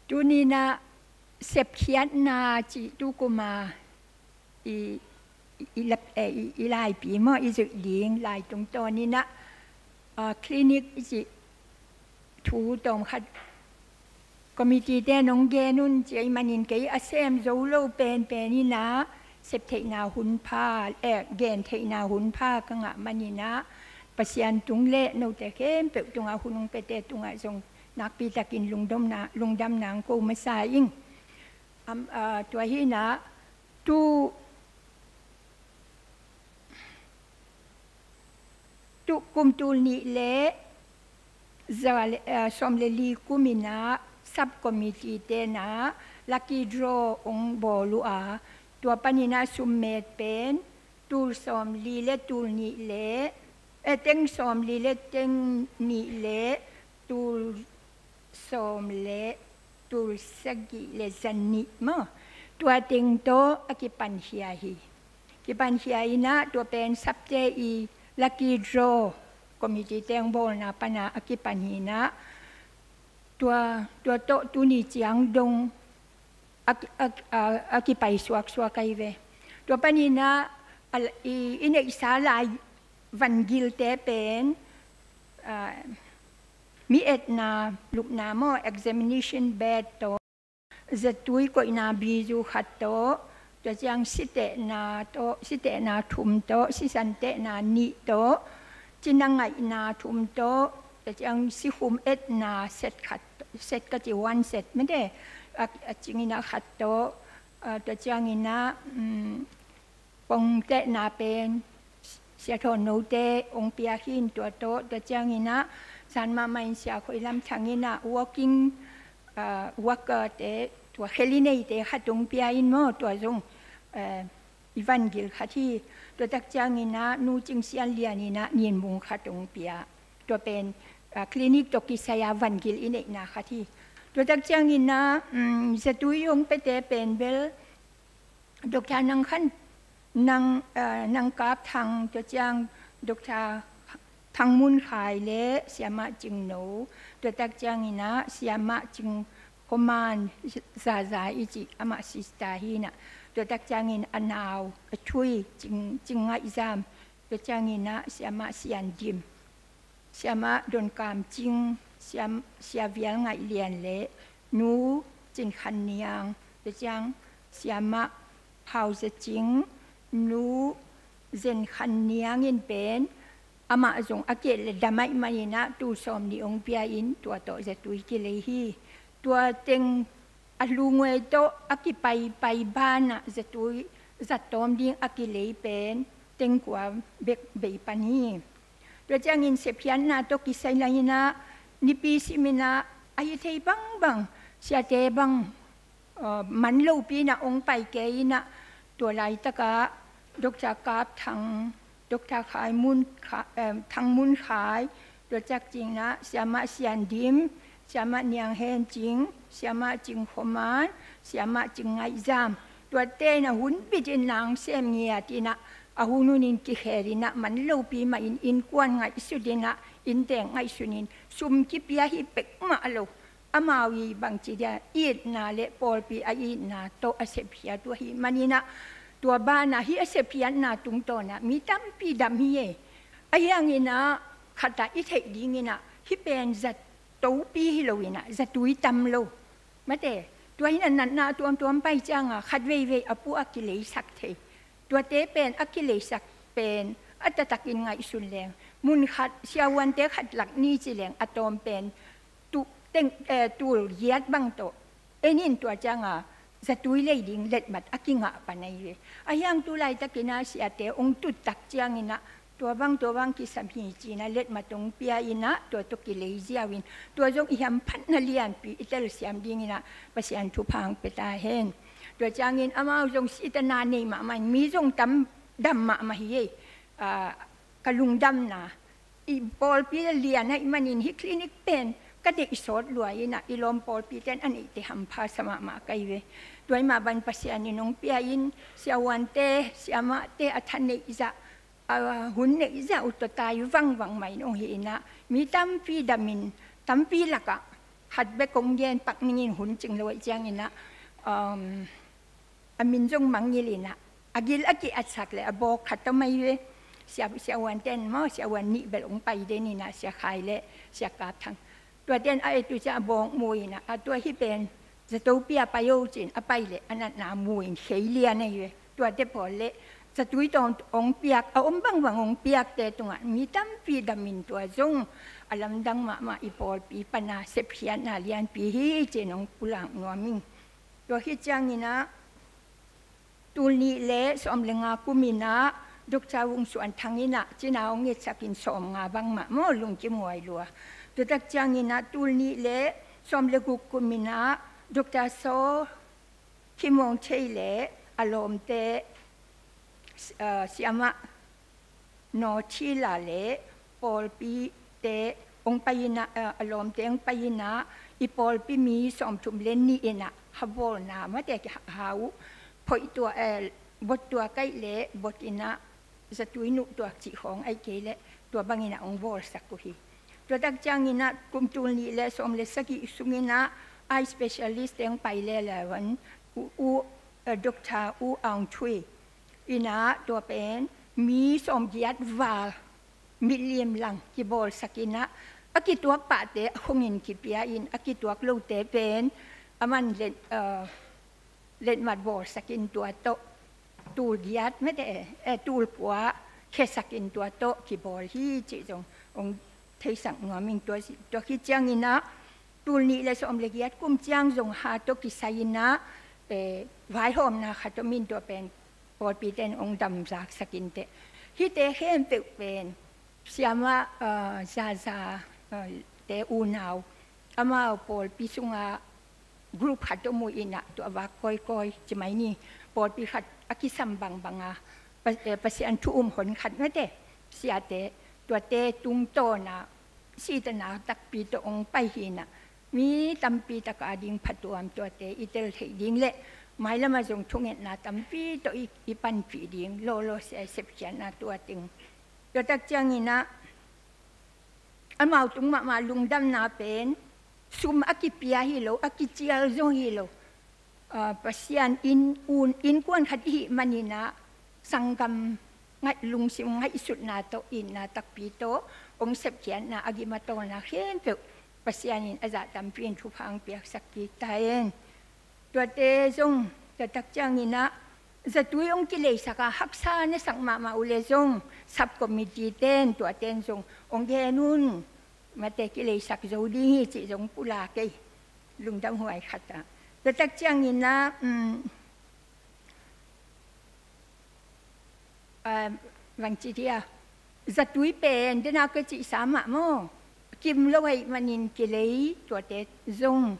Tuni-in ah sepkhiatna cih tukum a i, i, i, lap, eh, i, i laipi maw, i zuih ding lai tungtawn in ah, ah, clinic i cih thu tawmkhat committee te nong gen un ci ahih manin kei a sem zo lo penpen in ah, sep theihna hun pha, eh, gen theihna hun pha ka ngah manin ah, Pasian tung le note khempeuh tungah, hun hong piate tungah zong nakpi takin lungdamna, lungdamna hong ko masa ing. Am, ah, tua hi in ah, tu, tu kum tul nih le za le, ah, sawm le li kum in ah subcommittee te in ah lucky draw hong bawl uh a, tua panin ah sum met pen tul sawm li le tul nih le, eh, teng sawm li le teng nih le tul sawm le tul sagih le za nih maw, tua teng tawh a kipankhia hi. Kipankhia in ah tua pen sapte i lucky draw committee te hong bawlna pan a kipan hi in ah, tua, tua tawh tuni ciang dong a, a, a, a kipai suaksuak ahi ve. Tua panin ah, a, i, i neihsa lai vangilte pen, ah, mi etna lupna maw, examination bed tawh, zatui koihna bizu khat tawh, tua ciang sitehna tawh, sitehna thum tawh, sisan tehna nih tawh, cina ngaihna thum tawh, tua ciang sikhum etna set khat, set ka ci, one set mete, a, a cing in ah khat tawh, a, tua ciang in ah, um, pong tehna pen Sia Thawn Note hong pia hi in tua tawh, tua ciang in ah zan mahmah in Sia Khoi Lam Thang in ah walking, ah, walker te, tua kheli neite khat hong pia in maw, tua zong, eh, i vangil khat hi. Tua tak ciang in ah Nu Cing Sian Lian in ah ninmung khat hong pia. Tua pen, ah, clinic tawh kisai a vangil i neihna khat hi. Tua tak ciang in ah, um, zatui hong piate pen bel Doctor Nang Khan, Nang, eh, Nang Kap Thang, tua ciang Doctor Thang Mun Khai le Siamah Cing No, tua tak ciang in ah Siamah Cing Kho Man Zaza i cih amah sister hi in ah, tua tak ciang in a nau, a thui, Cing, Cing Ngaih Zam, tua ciang in ah Siamah Sian Dim, Siamah Don Kam Cing, Siam, Sia Vial Ngaih Lian le Nu Cin Khan Niang, tua ciang Siamah Phau Za Cing, Nu Zen Khan Niang in pen, amah zong a kiet le dam ahih manin ah tul sawm nih hong pia in tua tawh zatui kilei hi. Tua teng a lunguai tawh a kipaipai banah zatui zattawm ding a kilei pen teng kua bek bei pan hi. Tua ciangin sepkhiatna tawh kisai lai in ah, nipi sim in ah, a hi thei bangbang, siate bang, uh, man lopi in ah hong pai kei in ah, tua laitakah Doctor Kap Thang, Doctor Khai Mun Kha-, em, Thang Mun Khai, tua tak ciang in ah Siamah Sian Dim, Siamah Niang Hen Cing, Siamah Cing Kho Man, Siamah Cing Ngaih Zam, tuate in ah hun bit in nang sem ngiat in ah, a hun hun in kikhel in ah, man lopi mah in innkuan ngaihsut in ah, innteng ngaihsun in, sum kipia hi pek mah lo. Amau i bangci dia itna le pawlpi a itna tawh a sepkhiat uh ahih manin ah, tua banah hih a sepkhiatna tungtawn ah mi tampi dam hi e. Ahi hangin ah khat ah i theih dingin ah, hih pen zat topi hi lo in ah, zatui tam lo. Mate, tua hi in ah natna tuamtuam pai ciang ah khat veivei a puah a kileisak thei. Tuate pen a kileisak pen a taktakin ngaihsun leng, mun khat siavuante khat lak ni ci leng a tawm pen tu, teng, eh, tul giat bang tawh en in, tua ciang ah zatui lei ding letmat a kingah pan ahi ve. Ahi hang tu laitakin ah siate hong tut tak ciangin ah Tua bang, tua bang kisam hi ci-in ah letmat hong pia in ah, tua tawh kilei ziau in, tua zong i hamphatna lianpi i telsiam ding in ah Pasian thupha hong pia ta hen. Tua ciangin amau zong sihna nei mahmah in, mi zong tam dam mahmah hi ei. Ah, ka lungdamna, i pawlpi lian ahih manin hih clinic pen ka deih sawt lua in ah, i lawm pawlpi ten a neihte hampha sa mahmah ka hi ve. Tua ahih mah bangin Pasian in hong pia in, siavuante, siamahte a thaneih zah, a hun neih zah uh tawh tai vangvang mah in hong hi in ah, mi tampi dam in, tampi lakah khat bek kong gen pak ning in, hun cing lo ahih ciangin ah, um, a min zong mangngilh in ah, a gil a ki-atsak le a bawk khat tawh mai ve. Sia, siavuante'n maw, siavuan nih bel hong pai den in ah, Sia Khai le Sia Kap Thang. Tuate'n a et uh ciang a bawk mu in ah, a tua hih pen zato pia pai o ci-in a pai le a natna mu in khei lian ahi ve. Tuate pawl le zatui tawh hong piak, a om bangbang hong piakte tungah mi tampi dam in, tua zong a lamdang mahmah, i pawlpi pana sepkhiatna lianpi hi ci-in hong pulak nuam ing. Tua khit ciangin ah, tul nih le sawm le nga kum in ah Doctor Vung Suan Thang in ah cina hong ngetsak in, sawmnga bang mah maw, lungkim huai lua. Tua tak ciangin ah tul nih le sawm le guk kum in ah Doctor Saw Kim Wong Chei le a lawmte, ah, siamah Naw Thi La le pawlpite hong pai in ah, a, a lawmte hong pai in ah, i pawlpi mi sawmthum le nih in ah ha bawlna mate ki ha, ha uh, phoih tuak, eh, bot tuak ahih leh bot in ah, zatui nuh tuak cih khawng ahih kei leh tua bang in ah hong bawlsak uh hi. Tua tak ciangin ah kum tul nih le sawm le sagih sungin ah eye specialist te hong pai lel a, van u, u, eh, Doctor U Aung Thui in ah, tua pen mi sawmgiat val, milim lang kibawlsak in ah, a kituak pahte a khong in kipia in, a kituak lote pen aman let, eh, letmat bawlsak in, tua tawh tul giat mate, eh, tul kua khesak in, tua tawh kibawl hi cih zong hong theisak nuam ing. Tua, tua khit ciangin ah tul nih le sawm le giat kum ciang zong ha tawh kisai in ah, eh, vaihawmna khat om in, tua pen pawlpite'n hong damzaksak in teh. Hihte khempeuh pen siamah, ah, Zaza, ah, te unau, amau pawlpi sungah group khat om uh in ah, tua vak kawikawi ci mai ni, pawlpi khat a kisam bangbang a, Pa-, eh, Pasian thu um hon khat mate, siate, tuate tungtawn ah sihna takpi tawh hong pai hi in ah, mi tampi tak a ding phatuam tuate i tel theih ding le mailam ah zong thungetna tampi tawh i, i panpih ding, lawlaw sia i sepkhiatna tua teng. Tua tak ciangin ah amau tung mahmah lungdamna pen sum a kipia hi lo, a kicial zong hi lo. Ah, Pasian in, un, innkuan khat i hih manin ah sanggam ngaih, lungsim ngaihsutna tawh, itna takpi tawh hong sepkhiatna, a gim a tawlna khempeuh Pasian in a zah tampi in thupha hong piaksak kik ta hen. Tuate zong, tua tak ciangin ah zatui hong kileisak a, haksa na sak mahmah uh leh zong sub committee te'n, tuate'n zong hong gen un, mate, kileisak zo ding hi cih zong pulak ei, lungdam huai khat ah. Tua tak ciangin ah, um, ah, bangci dia, zatui pen, dena ka cihsa mah maw, kim lo ahih manin kilei, tuate zong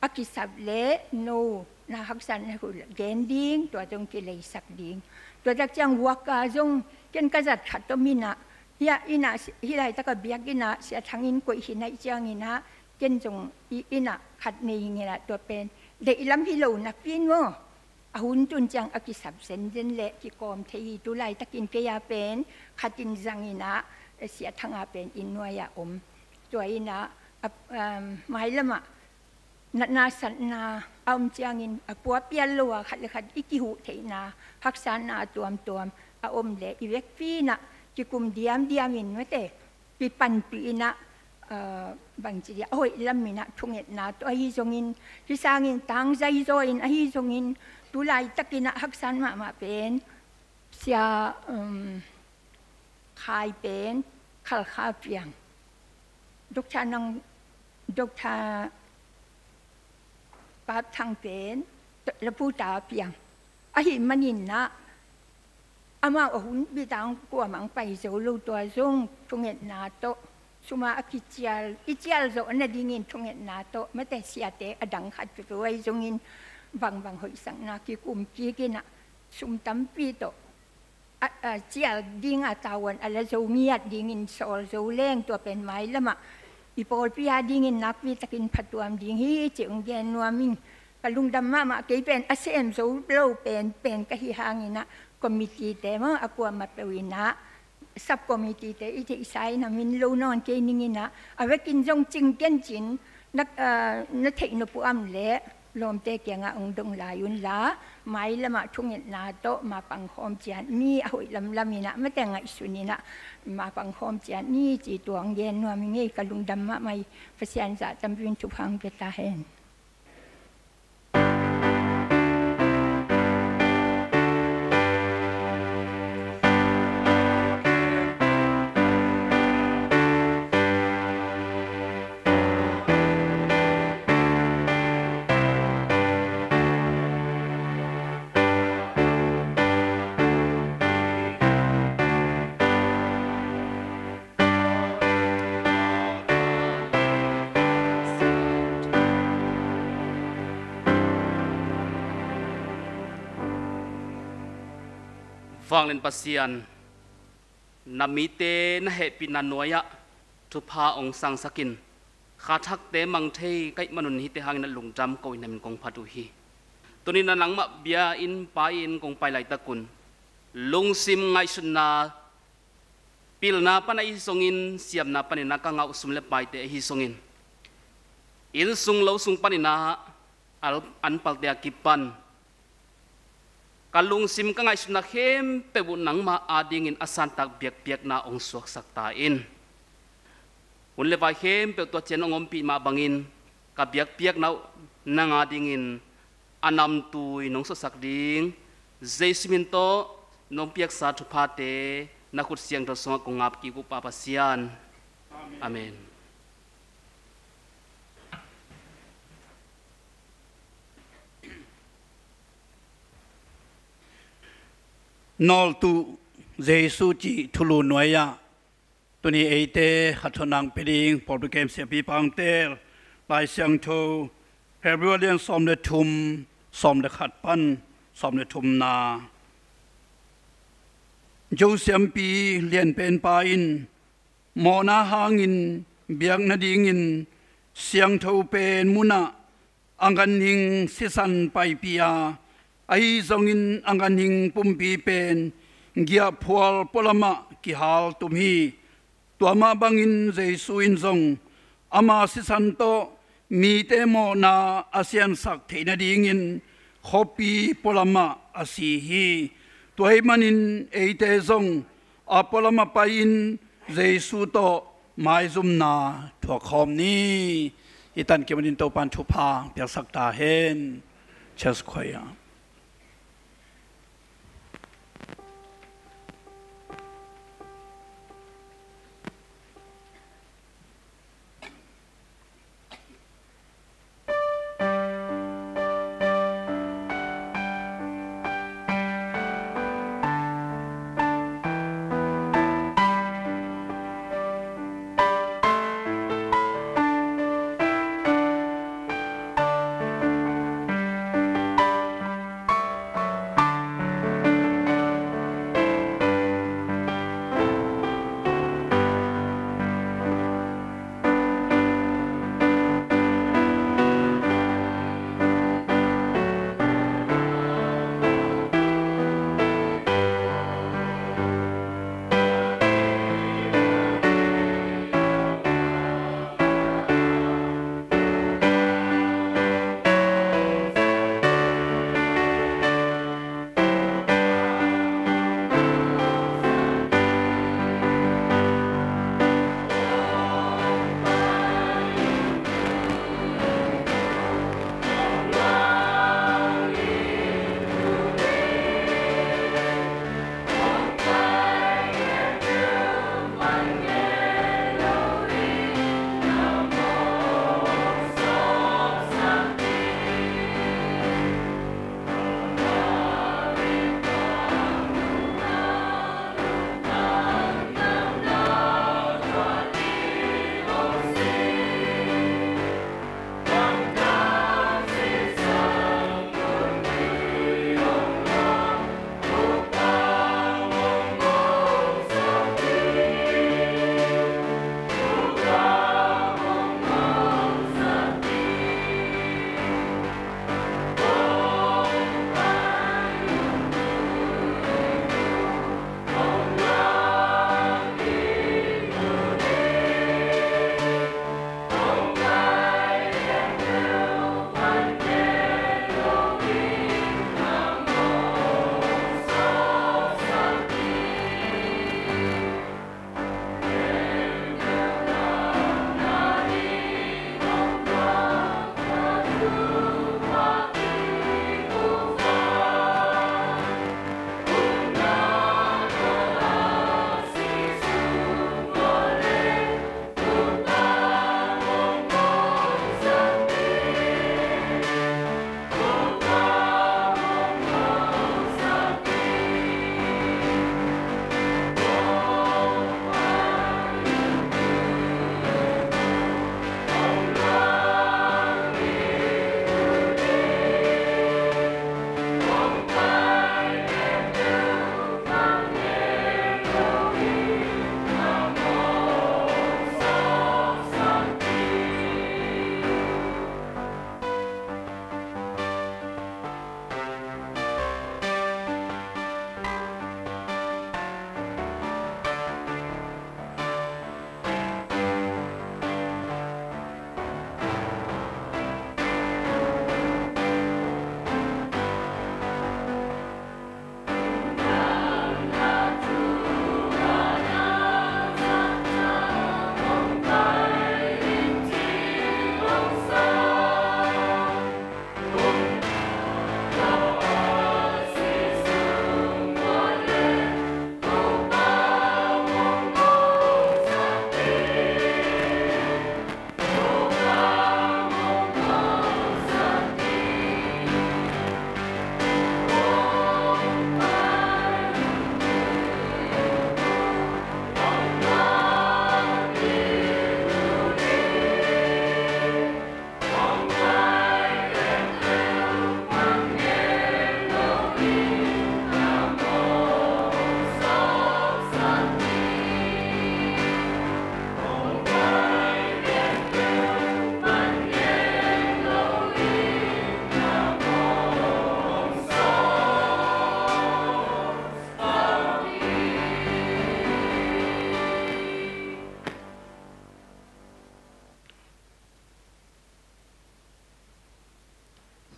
a kisap leh no, na haksa na hul gen ding, tua zong kileisak ding. Tua tak ciang worker zong ken ka zat khat om in ah, hia in ah, hih laitak a biakinn ah Sia Thang in koih hi naih ciangin ah, ken zong i inn ah khat nei hi ing in ah, tua pen deih lam hi lo napi in maw, a hun tun ciang a kisap zenzen leh kikawm thei hi. Tu laitakin kei a pen khat in zang in ah, Sia Thang a pen inn nuai ah om. Tua in ah, a, um, mailam ah natna satna a om ciangin a pua pial lo a, khat le khat i kihuh theihna, haksatna a tuamtuam a om leh i vekpi in ah kikum diamdiam in, mate, kipanpih in ah, ah, bangci dia, a hoih lam in ah thungetna tawh ahi zongin, hih sangin tangzai zaw in ahi zongin, tu laitakin ah haksat mahmah pen Sia, um, Khai pen Khalkha piang, Doctor Nang, Doctor Pap Thang pen Laputa piang. Ahih manin ah amau a hun bit a hong kuamah hong pai zo lo, tua zong thungetna tawh, sum a a kicial, i cial zawh nadingin thungetna tawh, mate siate a dang khat tutu ahi zongin vangbang hoihsakna kikum kik in ah, sum tampi tawh a, a cial ding a tavuan a la zo ngiat dingin sawl zo leng, tua pen mailam ah i pawlpi a dingin nakpi takin phatuam ding hi ci hong gen nuam ing. Ka lungdam mahmah. Kei pen a sem zo lo pen pen ka hi hangin ah, committee te maw, a kuamah peuh in ah, sub committee te i theihsa in ah, min lo nawn kei ning in ah, a vekin zong cing ken cin, na, ah, na theih nop uh om leh lawmte kiangah hong dong lai un la, mailam ah thungetna tawh mapang khawm ciat ni, a hoih lamlam in ah, mate ngaihsun in ah mapang khawm ciat ni ci, tua hong gen nuam ing ei. Ka lungdam mahmah hi. Pasian zah tampi in thupha hong pia ta hen. Vanglian Pasian, na mite na hehpihna nuai-ah thupha hong sangsak in, kha thakte mang thei ka hih manun hihte hangin na lungdam ko in na min kong phat uh hi. Tuni-in ah nangmah bia inn pai-in kong pai laitak un, lungsim ngaihsutna pilna pan ahi zongin, siamna panin ah ka ngah uh sum le paite ahi zongin, inn sung lo sung panin ah al-, an palte a kipan ka lungsim ka ngaihsutna khempeuh uh nangmah adingin a santak biakpiakna hong suaksak ta in. Hun le vai khempeuh tua ciang hong ompih mah bangin ka biakpiakna uh nang adingin a namtui nong suaksak ding, Jesu min tawh nong piaksa thuphate na khut siangtho sungah kong ap kik uh, Pa Pasian. Amen. Nawltu Jesu cih thulu nuai-ah tuni eite khat thawn nang pia ding pawlpi kem siapi pangtel Lai Siangtho Hebrew a lian sawm le thum, sawm le khat pan sawm le thumna. Zo siampi lianpenpa in mawhna hangin biak nadingin siangtho pen munah a ganhing sisan paipih a, ahi zongin a ganhing pumpi pen giahphual pualamah kihal tum hi. Tua mah bangin Jesu in zong ama sisan tawh mite mawhna a siansak theih nadingin khuapi pualamah a si hi. Tua ahih manin eite zong a pualamah pai-in Jesu tawh maizumna thuakkhawm ni. Hih tankim adingin Topa'n thupha piaksak ta hen. Church choir.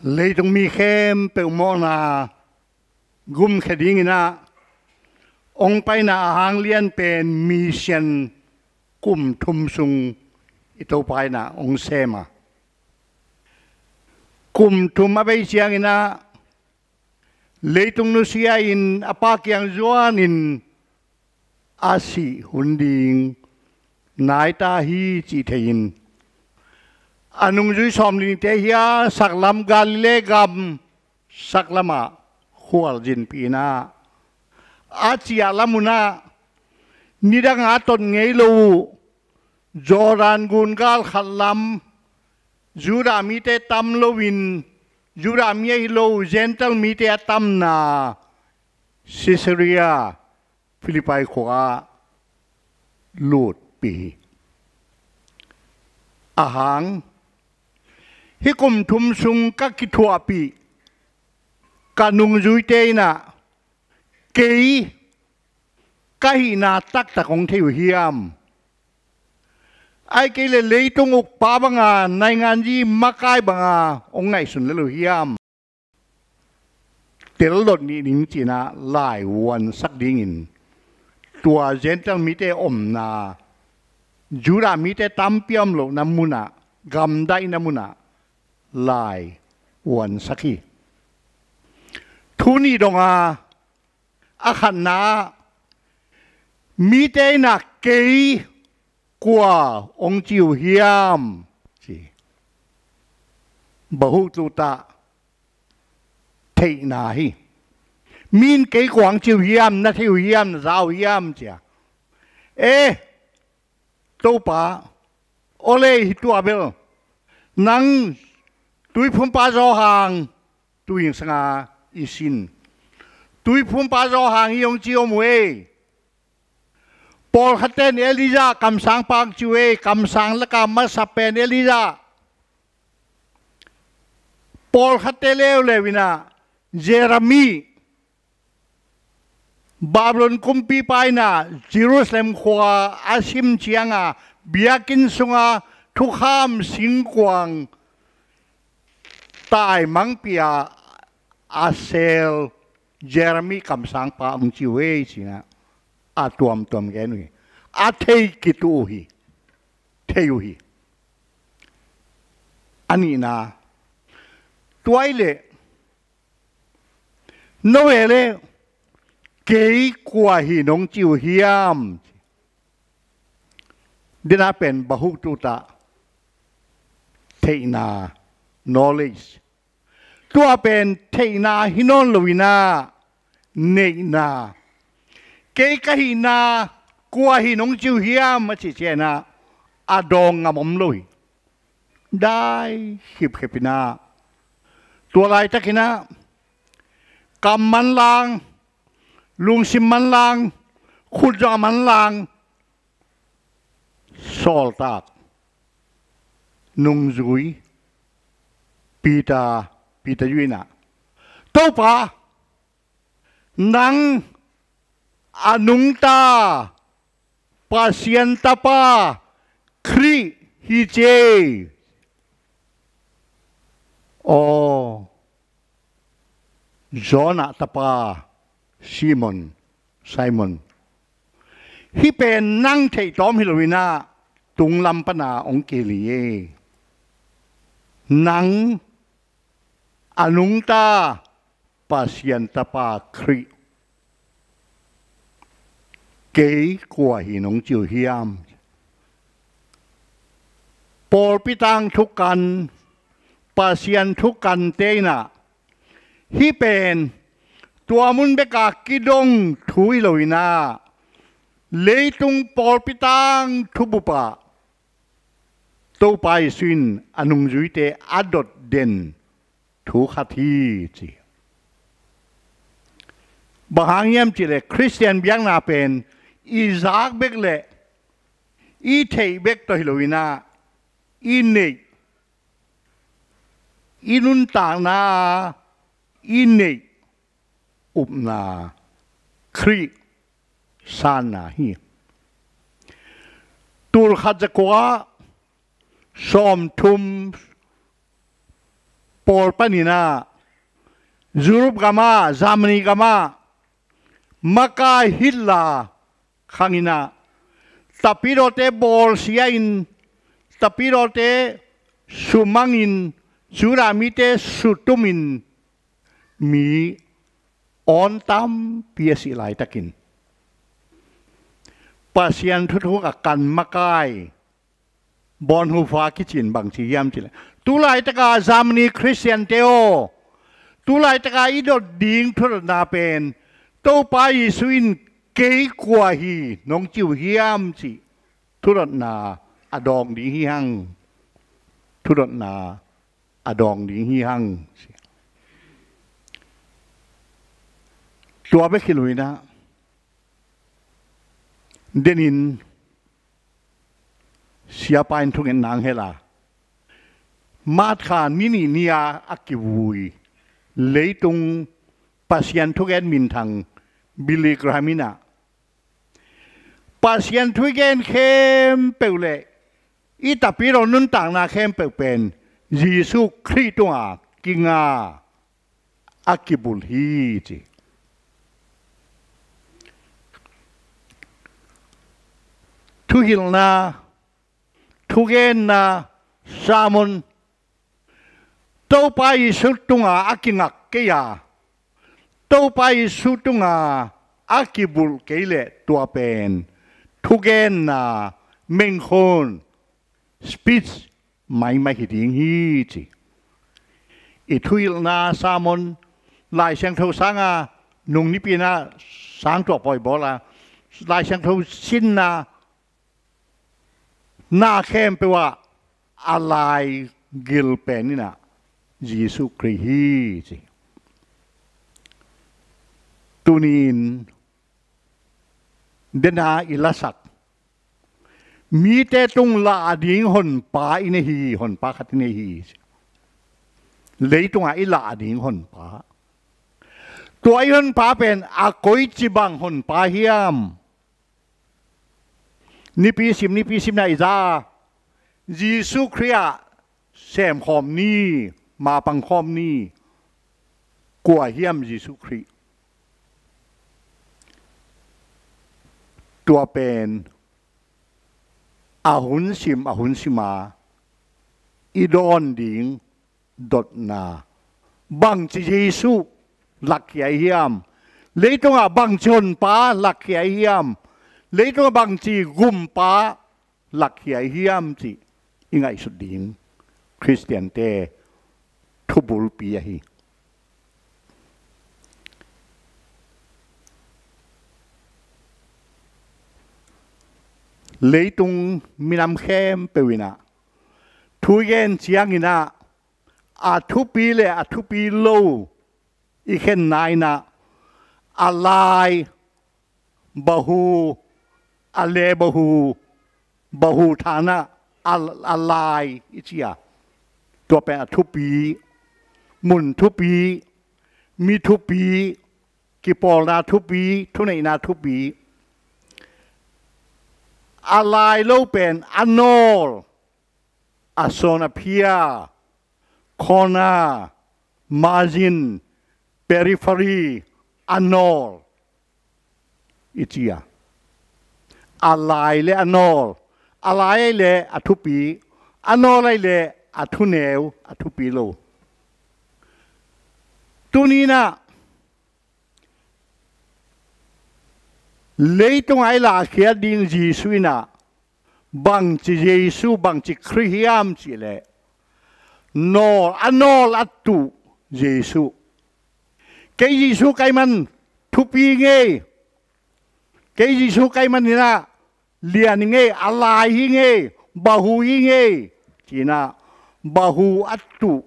Leitung mi khempeuh mawhna gumkhia dinginah hong paina a hang lian pen mission kum thum sung i Topa inah hong sem a, kum thum a bei cianginah leitung nusia-in a Pa kiang zuanin a sih hun ding nai ta hi cih thei-in a nungzui sawm le nihte hi a, saklam Galilee gam saklamah khualzinpih inah a ciah lam unah nidangah a tot ngei lo uh Jordan gun gal khat lam Judah mite tam loin, Judah mi ahi lo Gentile mite a tamna Caesarea Philippi khua-ah lutpih hi. A hang hih kum thum sung ka kithuahpih ka nungzuite inah kei ka hihna taktak hong thei uh hiam? Ahih kei leh leitung ukpa banga nainganzi makai banga hong ngaihsun lel uh hiam? Tel dot nih ning cinah lai vuansak dingin tua Gentile mite omna, Judah mite tampi a om lohna munah, gamdaihna munah lai vuansak hi. Thu nih donga, a khatna ah mite inah kei kua hong ci uh hiam ci. Bahuk tutah theihna hi. Mi in kei kua hong ci uh hiam, na thei uh hiam, na za uh hiam cia. Eh, Topa, aw le, hih tua bel nang Tuiphumpa Johan, tuing sanga i sin Tuiphumpa Johan hi hong ci om uh ei. Pawlkhatte in Elijah kamsangpa hong ci uh ei, kamsang laka masa pen Elijah. Pawlkhatte leuleu inah Jeremiah Babylon kumpipa inah Jerusalem khua a sim cianga biakinn sunga thukham singkuang taimangpi-a a sel Jeremiah kamsangpa hong ci uh ei cinah a tuamtuam gen uh hi. A thei kituh uh hi. Thei uh hi. A nihna, tua ahih leh no ve le kei kua hi nong ci uh hiam? Dena pen bahuk tutah theihna, knowledge. Tua pen theihna hi nawn loinah neihna. Kei ka hihna kua hi nong ci uh hiam a cih cianah a dawng ngam om lo hi. Dai khipkhip inah tua laitakinah kam manlang, lungsim manlang, khutzuak manlang, sawltak, nungzui Peter, Peter Yu inah, Topa, nang a nungta Pasian Tapa Khrih hi ci ei. Aw, Jonah tapa Simon, Simon, hih pen nang theihtawm hi loinah tunglam pana hong kihel hi ei. Nang a nungta Pasian Tapa Khrih, kei kua hi nong ci uh hiam? Pawlpi tang thukan, Pasian thukante inah hih pen tua mun beka kidong thu hi loinah leitung pawlpi tang thubupah Topa Jesuh in a nungzuite a dot den thu khat hi ci. Bang hang hiam cihleh Khristian biakna pen i zak bek le i theih bek tawh hi loinah i neih, i nuntakna i neih upna Khrih sanna hi. Tulkhat zakua sawmthum pawl panin ah, Europe gamah, Germany gamah, makai Hitler khangin ah, tapidawte bawlsia-in, tapidawte sumangin, Judah mite sutumin, mi awn tampi a sih laitakin, Pasian thuthuk a kan makai Bonhoeffer kici in bang ci hiam cih leh, tu laitaka Germany Khristiante aw, tu laitaka i dot ding thudotna pen Topa Jesu in kei kua hi nong ci uh hiam cih thudotna a dawng ding hi hang. Thudotna a dawng ding hi hang. Tua bek hi lo-in ah, denin siapa in thungetna hong hel a, March kha ni nih ni-a a kivui leitung Pasian thugen minthang Billy Graham in ah, Pasian thu i gen khempeuh le i tapidaw nuntakna khempeuh pen Jesu Khrih tunga kinga a kibulh hi, ci. Thuhilhna, thugenna, sermon, Topa Jesu tunga a kingak kei a, Topa Jesu tunga a kibulh kei leh tua pen thugenna, mengkhun, speech maimai hi ding hi, ci. I thuhilhna sermon, Lai Siangtho sanga nung nipi-in ah sang tuahpawi bawl a, Lai Siangtho sinna na khempeuh ah a laigil pen in ah Jesu Khrih hi, ci. Tuni-in dena i lasak mite tung lah ding honpa i nei hi, honpa khat i nei hi, ci. Leitungah i lah ding honpa. Tua i honpa pen a koici bang honpa hiam? Nipi sim, nipi simna i za a, Jesu Khrih ah semkhawm ni, mapangkhawm ni. Kua hiam Jesu Khrih? Tua pen a hun sim, a hun sima i dawn ding dotna. Bangci Jesu lakkhia i hiam? Leitungah bangci honpa lakkhia i hiam? Leitungah bangci gumpa lakkhia i hiam cih i ngaihsut ding Khristiante thubulpi ahi. Leitung minam khempeuh in ah thu i gen ciangin ah a thupi le a thupi lo i khenna in ah, a lai, bahu, a le bahu, bahu thana, a, a lai i ci a, tua pen a thupi, mun thupi, mi thupi, kipawlna thupi, thuneihna thupi. A lai lo pen a nawl, a sawn a phia, corner, margin, periphery, a nawl i ci a. A lai le a nawl, a lai ai le a thupi, a nawl ai le a thuneu, a thupi lo. Tuni-in ah leitung ai lahkhia ding Jesu in ah bangci Jesu, bangci Khrih hiam cih leh, nawl, a nawl a tuh Jesu. Kei Jesu ka hih man thupi ngei, kei Jesu ka hih man in ah lian hi ngei, a lai hi ngei, bahu hi ngei, ci-in ah bahu a tuh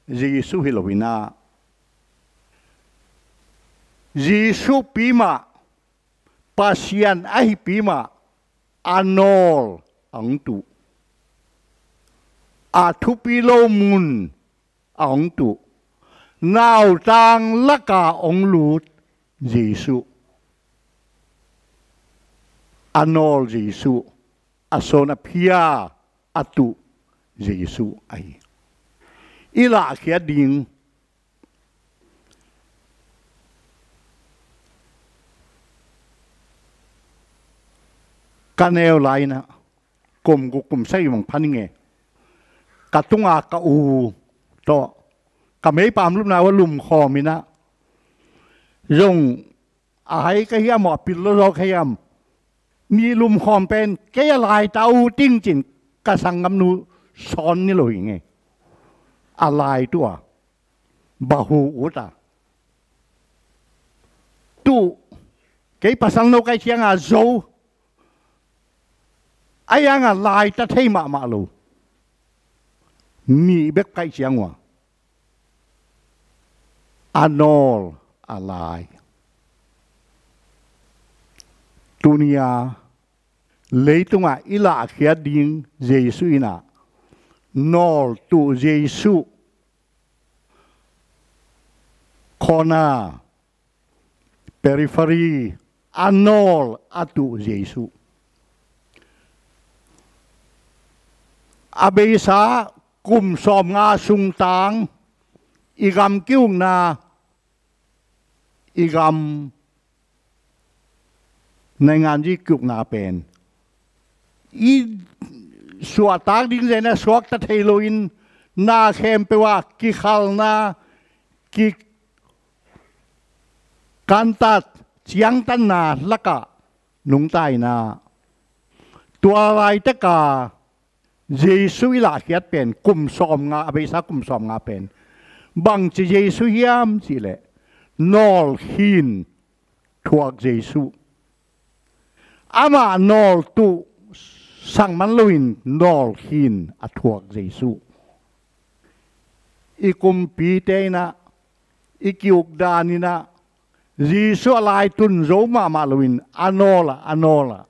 Jesu hi lo-in ah, Jesu pi mah, Pasian ahi pi mah, a nawl a hong tuh, a thupi lo mun a hong tuh, nautang laka hong lut Jesu, a nawl Jesu, a sawn a phia a tuh Jesu ahi. i lahkhiat ding. Ka neu lai-inah kum guk kum sagih bang pha ning e. Ka tunga ka u tawh ka meipam lupna uh a lumkhawm inah zong a hai ka hiam aw, a pil lo zaw ka hiam, nih lumkhawm pen kei a laita uh ting cin ka sanggamnu sawn ni lo hi ngei. A lai tuh a bahu ut a tuh kei pasal no kai cianga zo a ianga laita thei mahmah lo. Nih bek kai ciang uh a a nawl a lai. Tunia leitungah i lahkhiat ding Jesuh inah nawl tuh Jesuh, corner, periphery, a nawl a tuh Jesuh. A beisa kum sawmnga sungtang i gam kiukna, i gam nainganzi kiukna pen i suahtak ding zenah suakta thei loin na khempeuh ah kikhalna, kikantat, ciangtanna lakah nungta inah tua laitaka Jesuh i lahkhiat pen kum sawmnga, a beisa kum sawmnga pen bangci Jesuh hiam cihleh nawl khin thuak Jesuh. Amah nawl tuh sangman loin nawl khin a thuak Jesuh. I kumpite inah, i kiukdan inah Jesuh a laitun zo mahmah loin a nawl a, a nawl a,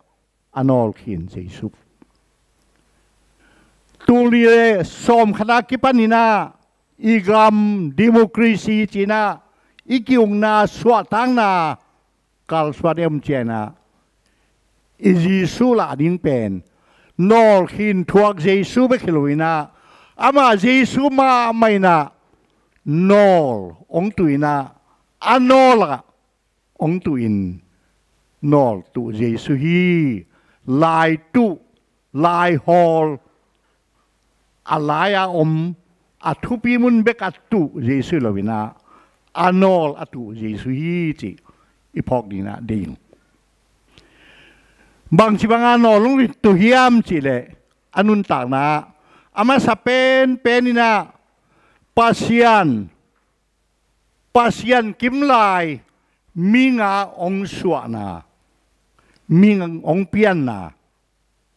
a nawl khin Jesuh. Tul nih le sawmkhat a kipan inah i gam democracy cinah i kiukna suahtakna kalsuan em cianah i Jesuh lah ding pen nawl khin thuak Jesuh bek hi loinah amah Jesuh mahmah inah nawl hong tuh inah a nawl ah hong tuh in nawl tuh Jesuh hi. Lai tuh, lai hawl, a lai-a om, a thupi mun bek a tuh Jesuh hi loinah a nawl a tuh Jesuh hi cih i phawk dinah ding. Bangci banga nawl hong tuh hiam cihleh a nuntakna a masa penpen inah Pasian Pasian kimlai mi nga hong suahna, mi nga hong pianna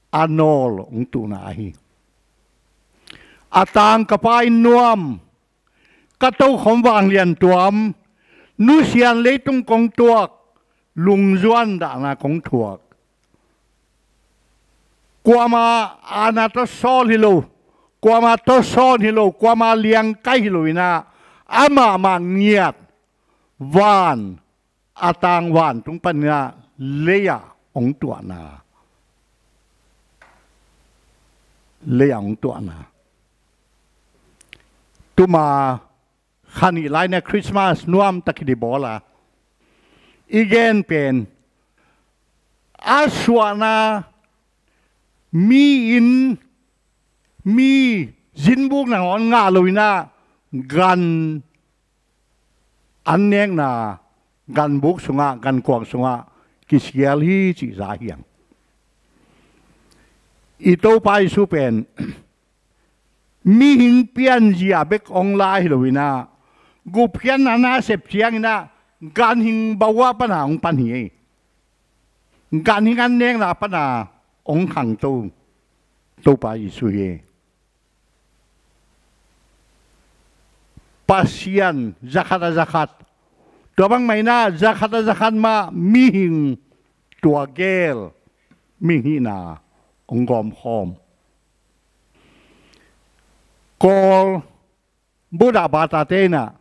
a nawl hong tuhna ahi. A tang ka Pa inn nuam, ka tokhom vanglian tuam, nusian leitung kong tuak, lungzuan dahna kong thuak. Kuama aana tawh sawl hi lo, kuama tawh sawn hi lo, kuama liangkai hi lo inah amah mah ngiat van, a tang vantung paninah lei-ah hong tuahna, lei-ah hong tuahna. Tuma khanih lainah Christmas nuamtak hi di bawl a i gen pen a suahna mi inn, mi zinbuk nangawn ngah loinah gan an nekna ganbuk sungah, gankuang sungah kisial hi cih za hiang. I Topa Jesuh pen mihing pianzia bek hong la hi loinah gupkhiatna na sep cianginah ganhing bauah pana hong pan hi. Ganhing an nekna pana hong khangto Topa Jesuh hi. Pasian zakhat a zakhat, tua bangmah inah zakhat a zakhat mah mihing tua gel mihing hihna hong gawmkhawm. Kawl Buddha batate inah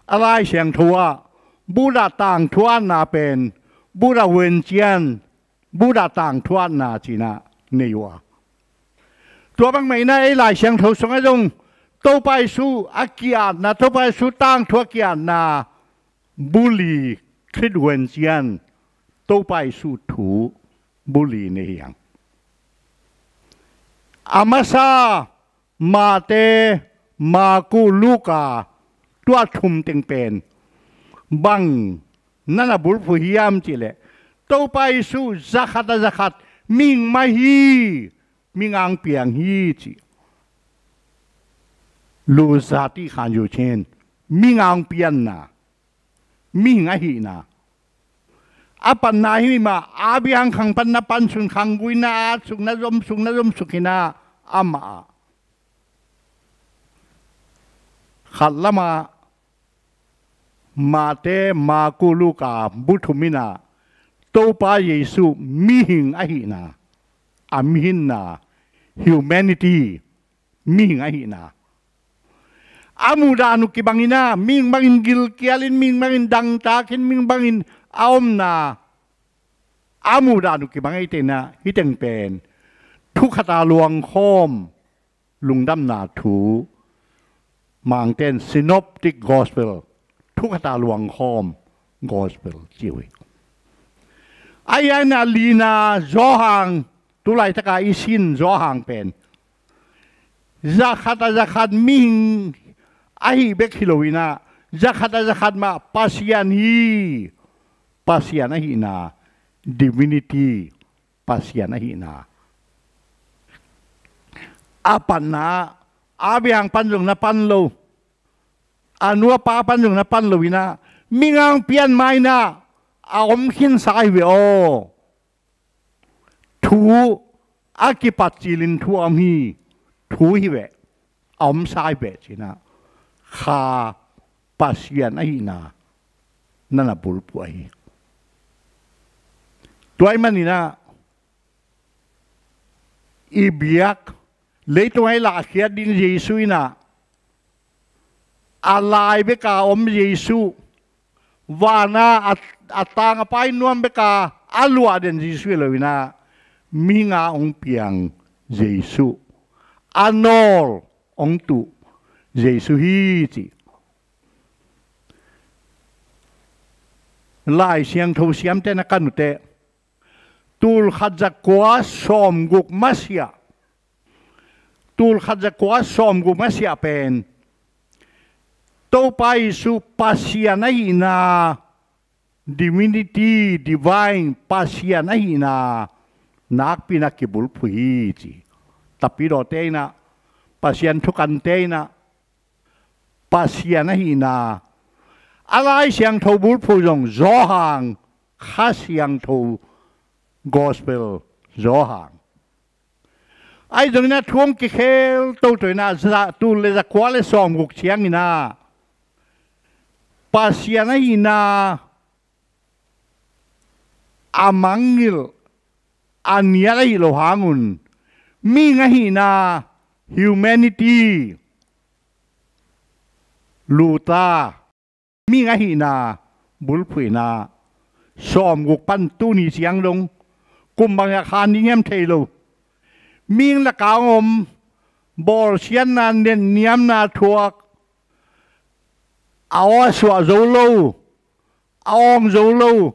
a Lai Siangtho ah Buddha tangthu atna pen Buddha vencian, Buddha tangthu atna cinah nei uh a. Tua bangmah inah ei Lai Siangtho sungah zong Topa Jesu a ki-atna, Topa Jesu tangthu a ki-atna, buli, Khrih huan cian, Topa Jesu thu buli nei hiang. A masa Mate, Maku, Luka, tua thum teng pen bang na na bulphuh hiam cihleh, Topa Jesu zakhat a zakhat mihing mah hi, mihing ang piang hi ci. Luza ti khan yu chin, mihing ang pianna, mihing ahihna. A panna hi mah, a biang khang panna pansun khang guina a sukna zom sukna zom sukina amah a khat lama Mate, Maku, Luka bu thum ina Topa Jesu mihing ahihna, a mihinna, humanity, mihing ahihna. A muhdan uh kibangina, mihing bangin gilkialin, mihing bangin dangtakin, mihing bangin a omna, a muhdan uh kibang ahitena, hiteng pen thukhata luangkhawm, lungdamna thu, Mangten synoptic gospel, thukhata luangkhawm gospel ci uh hi. A iana lina Johan, tulaitaka i sin Johan pen zakhat a zakhat mihing ahi bek hi loina, zakhat a zakhat mah Pasian hi, Pasian ahihna, divinity, Pasian ahihna. A panna, a biang pan zong na pan lo, a nuapa pan zong na pan lo ina, mihing ang pian maina a om khinsa hi ve aw. Thu a kipat cilin thu a om hi, thu hi ve, a omsa hi ve cina, kha Pasian ahihna na na bulphuh ahi. Tua ahih manina i biak, leitung a i lahkhiat ding Jesu ina, a lai beka om Jesu, vana a, a tang a pai nuam beka a luah den Jesu hi lo ina, mihing a hong piang Jesu, a nawl hong tuh Jesu hi ci. Lai Siangtho siamte na kan uh teh, tul khat za kua sawm guk masiah, tul khat za kua sawm guk masiah pen Topa Jesu Pasian ahihna, divinity, divine, Pasian ahihna nakpi na kibulphuh hi ci. Tapidawte ina, Pasian thukante ina, Pasian ahihna, a Lai Siangtho bulphuh zong Johan, Kha Siangtho gospel Johan. Ahi zongina thu hong kikhel toto ina, za, tul le za kua le sawm guk ciangina Pasian ahihna a mangngilh, a nial ahi lo hangun, mihing ahihna, humanity, luta, mihing ahihna bulphuhna, sawm guk pan tuni ciang dong kum bangah khan ding hiam thei lo. Mihing laka hong om, bawlsiatna, netniamna thuak, a aw a suah zo lo, a awng zo lo,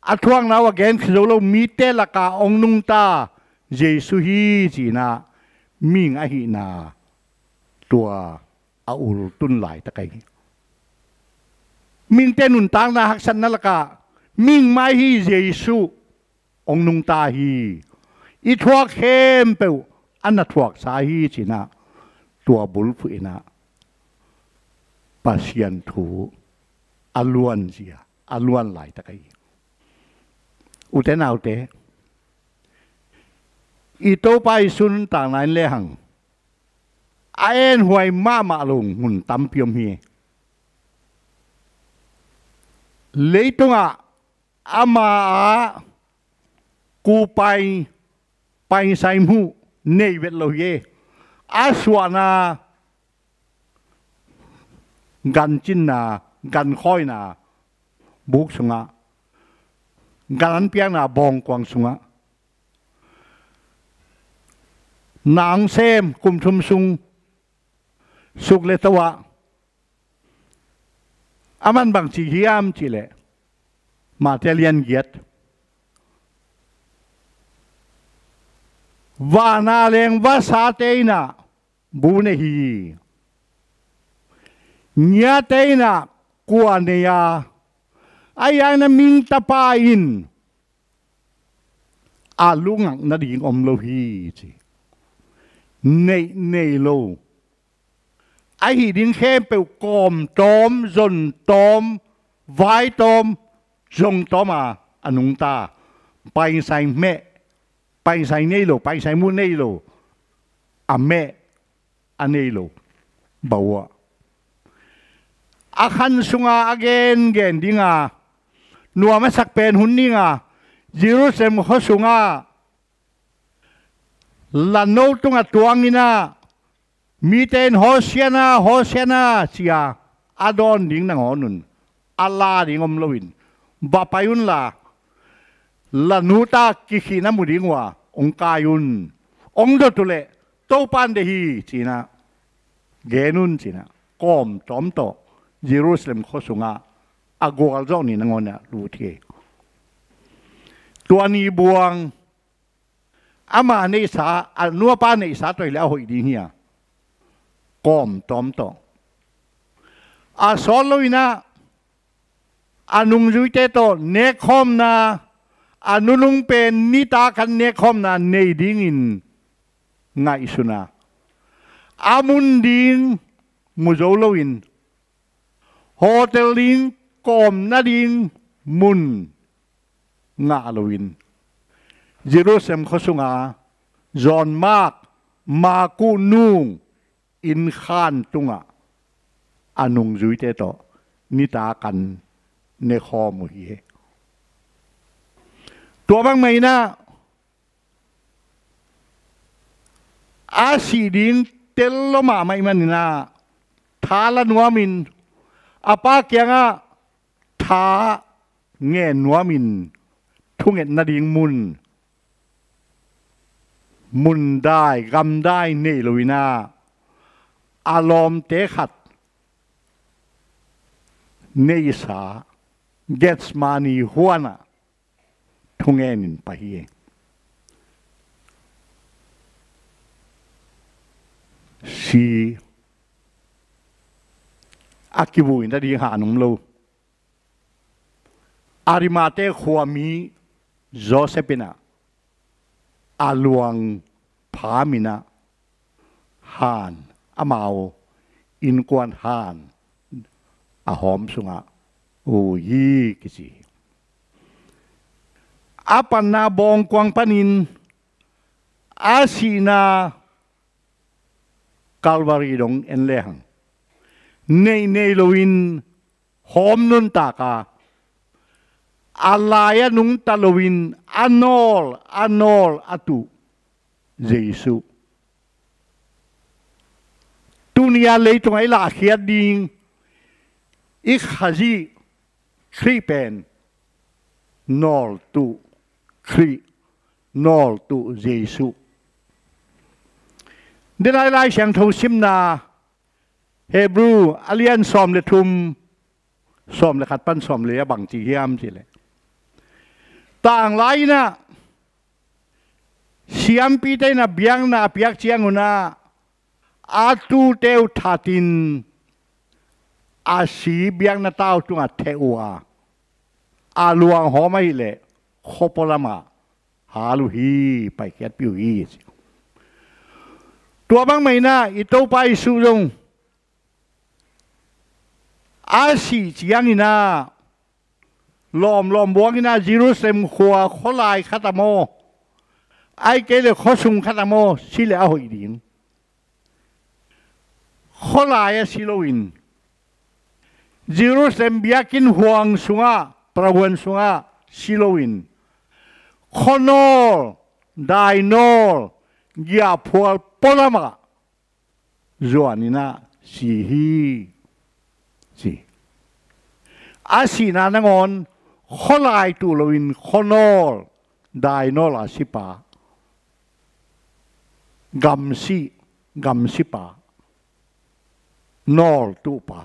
a thuakna uh a genkhia zo lo mite laka hong nungta Jesu hi cina, mihing ahihna tua a ultun laitak ahi. Mihingte nuntakna haksatna laka mihing mai hi Jesu hong nungta hi. I thuak khempeuh a na thuaksa hi cina, tua bulphuh ina Pasian thu a luanzia, a luan laitak ahi. Ute naute, i Topa i suntakna in lehang a enhuai mahmah lo hun tampi om hi. Leitungah ama a kupai, paisai hmuh nei vet lo hi. A suahna, gancinna, gankhawina buk sungah, gan an piakna bawngkuang sungah, na hong sem kum thum sung suk le to ah, aman bang ci hiam cih leh, Mate lian giat, vana leng vasate in ah bu nei hi. Ngiate in ah kua nei a, a iang na ming tapa in a lungak nading om lo hi ci. Neih nei lo, ahi ding khempeuh kawm tawm, zon tawm, vai tawm, zong tawm a, a nungta. Paisai meh, paisai nei lo, paisai muh nei lo, a meh, a nei lo bawah, a khan sunga a gengen dinga, nuam a sak pen hun dinga, Jerusalem khua sunga, lano tungah tuangin ah, mite in Hosiana, Hosiana ci-a a dawn ding nangawn un, a la ding om loin, va pai unla, la nuta kikhihna mu ding uh a, hong kai un. Hong dot uh leh Topa in deih hi ci-in ah gen un ci-in ah, kawm tawm tawh Jerusalem khua sungah a gualzawh ni nangawn ah lut hi. Tua ni buang, ama neihsa, a nuapa neihsa tawh hileh a hoih ding hi a, kawm tawm tawh. A sawt loin ah, a nungzuite tawh nekkhawmna, a nunung pen nitak an nekkhawmna nei dingin ngaihsun a, a mun ding mu zo loin, hotel ding, kawm nading mun ngah loin, Jerusalem khua sunga John Mark, Maku nung innkhan tungah a nungzuite tawh nitak an nekhawm uh hi. Tua bangmah in ah, a sih ding tel lo mahmah ahih manin ah, tha la nuamin, a pa kiangah tha ngen nuamin, thunget nading mun, mundai, gamdai nei loin ah, a lawmte khat neihsa Gethsemane huanah thungenin pai hi. Si a kivui nading han om lo. Arimathea khuami Joseph in ah, a luang phamin ah, han, amau innkuan han a hawm sungah ui hi kici hi. A panna bawngkuang panin a sihna Calvary dong en lehang, neih nei loin hawm nuntak a, a lai-ah nungta loin a nawl, a nawl a tuh Jesuh, tuni-a leitungah i lahkhiat ding i Khazih Khrih pen nawltuh Khrih, nawltuh Jesuh. Denai Lai Siangtho simna Hebru a lian sawm le thum, sawm le khat pan sawm le a bang ci hiam cih leh, tanglai-in ah siampite in ah biakna a piak ciangun ah, a tuute uh thatin a si biakna tau tungah theh uh a, a luanghawm ahih leh khuapua lamah hal uh hi, paikhiatpih uh hi, a ci. Tua bangmah in ah i Topa Jesuh zong a sih ciangin ah, lawmlawm buangin ah Jerusalem khua khualai khat ah maw, ahih kei leh khuasung khat ah maw si leh a hoih ding. Khualai-ah si loin, Jerusalem biakinn huang sungah, prahuan sungah si loin, khuanawl, dainawl, giahphual pualamah zuanin ah si hi, ci. A sihna nangawn khualai tuh loin khuanawl, dainawl a sipa, gamsih, gamsipa, nawltuhpa.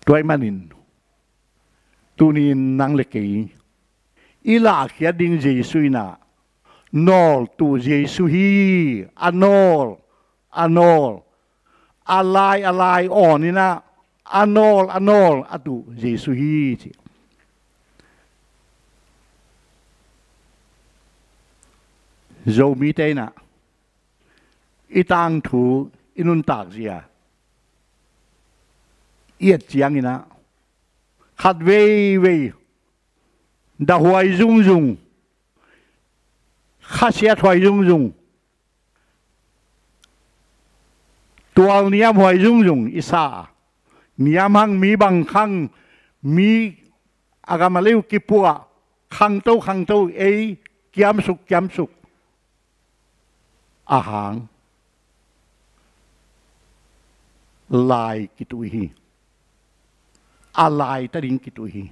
Tua ahih manin tuni-in nang le kei i lahkhiat ding Jesu in ah nawltuh Jesu hi. A nawl, a nawl, a lai, a lai awn in ah a nawl, a nawl a tuh Jesu hi ci. Zomite in ah i tangthu, i nuntak zia i et ciangin ah khat veivei dahhuai zungzung, khasiathuai zungzung, tualniamhuai zungzung i sa a, niamhang mi bang khang, mi a gam a lei uh kipuah, khangto khangto, ei kiamsuk kiamsuk a hang lai kituh hi. A lai ta ding kituh hi.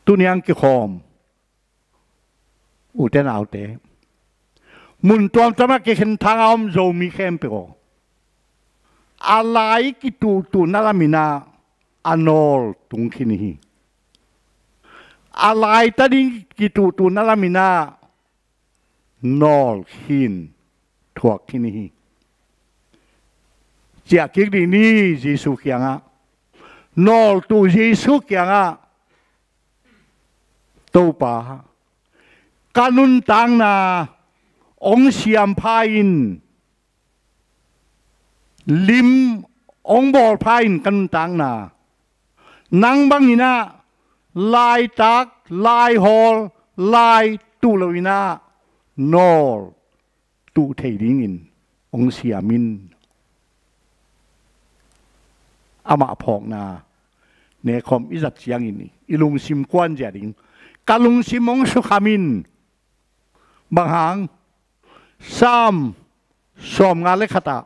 Tuni-in kikhawm ute naute, mun tuamtuam ah kikhen thang a om Zomi khempeuh aw, a lai kituhtuhna lamin ah a nawl tung khin hi. A lai ta ding kituhtuhna lamin ah nawl khin, thuak khin hi. Ciah kik dih ni Jesu kiangah, nawltuh Jesu kiangah, Topa, ka nuntakna hong siam pha in, lim hong bawl pha in ka nuntakna. Nang bangin ah laitak, laihawl, lai tuh loin ah nawl tuh thei dingin hong siam in. Amah phawkna nekhawm i zat ciangin i lungsim kuanzia ding, ka lungsim hong sukham in. Bang hang? Sam sawmnga le khat ah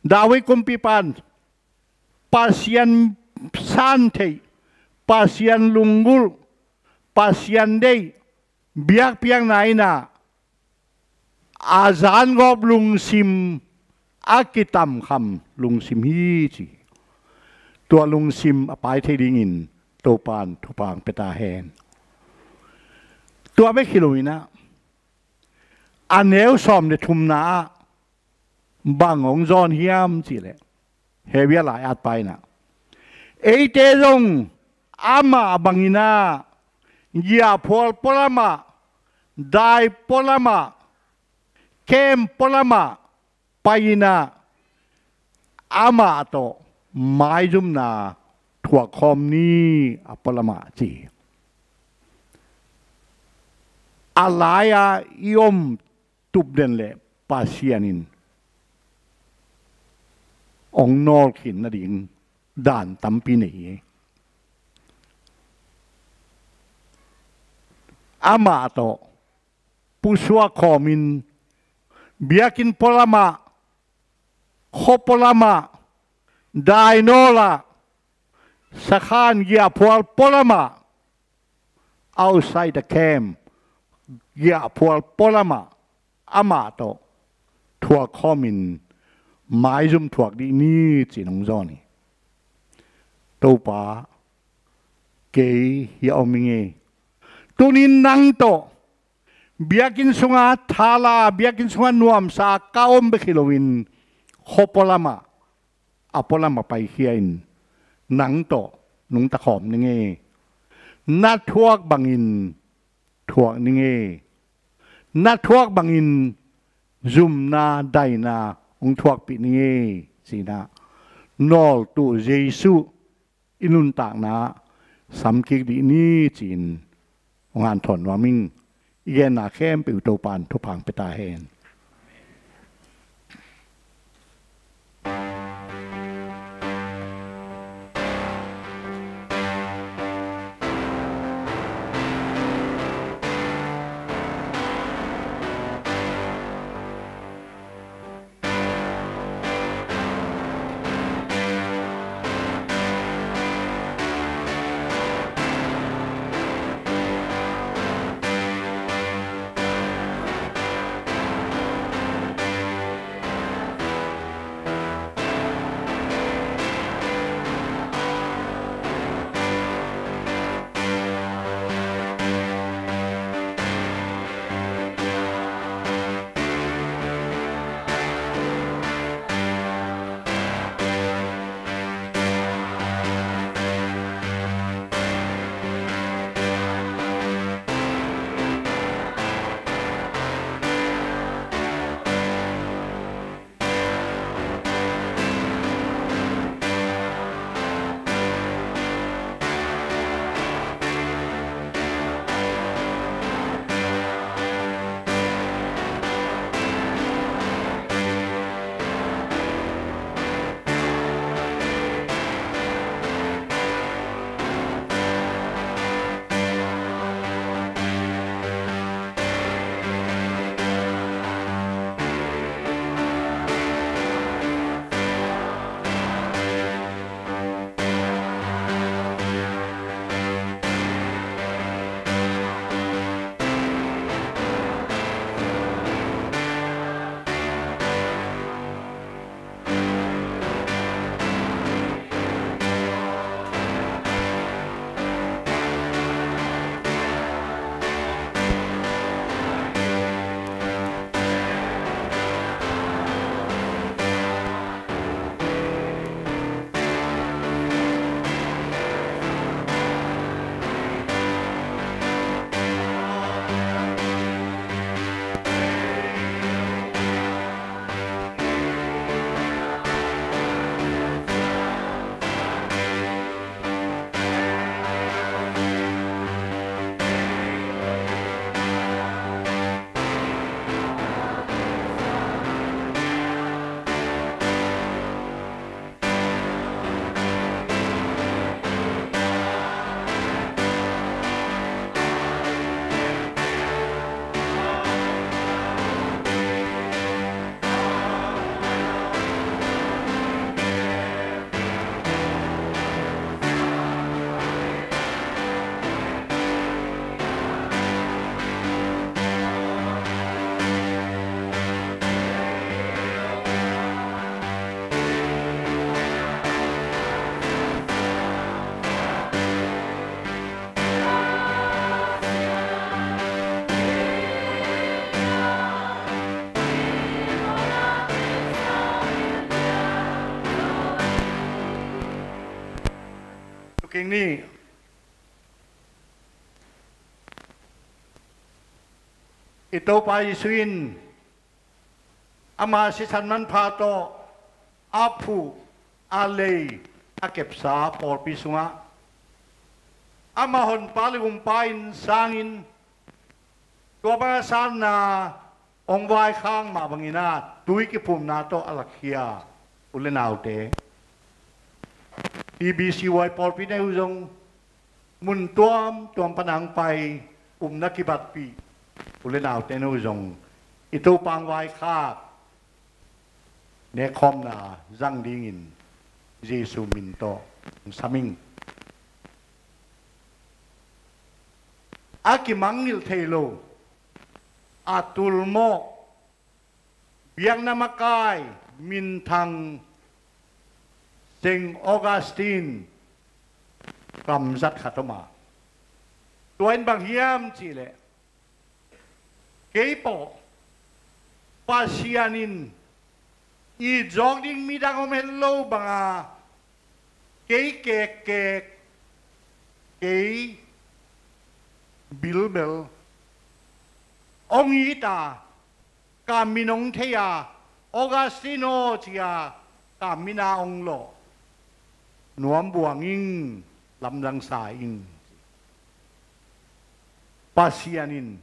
David kumpipa'n Pasian santheih, Pasian lunggulh, Pasian deih biakpiakna in ah a zangawp lungsim, a kitamkham lungsim hi ci. Tua lungsim a pai thei dingin Topa'n thupha hong pia ta hen. Tua bek hi loin ah a neu sawm le thumna ah bang hong zawn hiam cih leh, Hebrew lai-at pa in ah, eite zong amah bangin ah giahphual pualamah, dai pualamah, kem pualamah pai-in ah amah tawh maizumna thuakkhawm ni, a pualamah ci. A lai-a i om tupden leh Pasian in hong nawlkhin nading dan tampi nei hi. Amah tawh pusuak khawmin biakinn pualamah, khua pualamah, dainawl ah, sakhan giahphual pualamah, outside the camp, giahphual pualamah amah tawh thuakkhawmin maizum thuak dih ni ci-in hong zawn hi. Topa, kei hiah om ing ei. Tuni-in nang tawh biakinn sungah thala, biakinn sungah nuamsa ka om bek hi loin khua pualamah, a pualamah paikhia in nang tawh nungta khawm ning ei. Na thuak bangin thuak ning ei. Na thuak bangin zumna, daina hong thuakpih ning ei ci-in ah nawltuh Jesu i nuntakna ah samkik dih ni ci-in hong hanthawn nuam ing. I genna khempeuh Topa'n thupha hong pia ta hen. Kei ni, i Topa Jesu in ama sisan manpha tawh a phuh, a lei, a kepsa pawlpi sungah ama honpa le gumpa in sangin, tua banga sanna hong vaikhak mah bangin ah tui kiphumna tawh a lakkhia u le naute, T B C Y pawlpi ne uh zong, mun tuamtuam pan a hong pai, upna kibatpih u le naute ne uh zong, i Topa hong vaikhak nekkhawmna zang dingin Jesu min tawh hong sam ing. A kimangngilh thei lo, a tulmawh, biakna makai minthang Saint Augustine kamzat khat om a, tua in bang hiam cihleh, kei pawh Pasian in it zawk ding midang om het lo banga, kei kekkek, kei bilbel hong it a, ka min hong thei a, Augustine aw ci a, ka min a hong lawh nuam buang ing, lamdang sa ing. Pasian in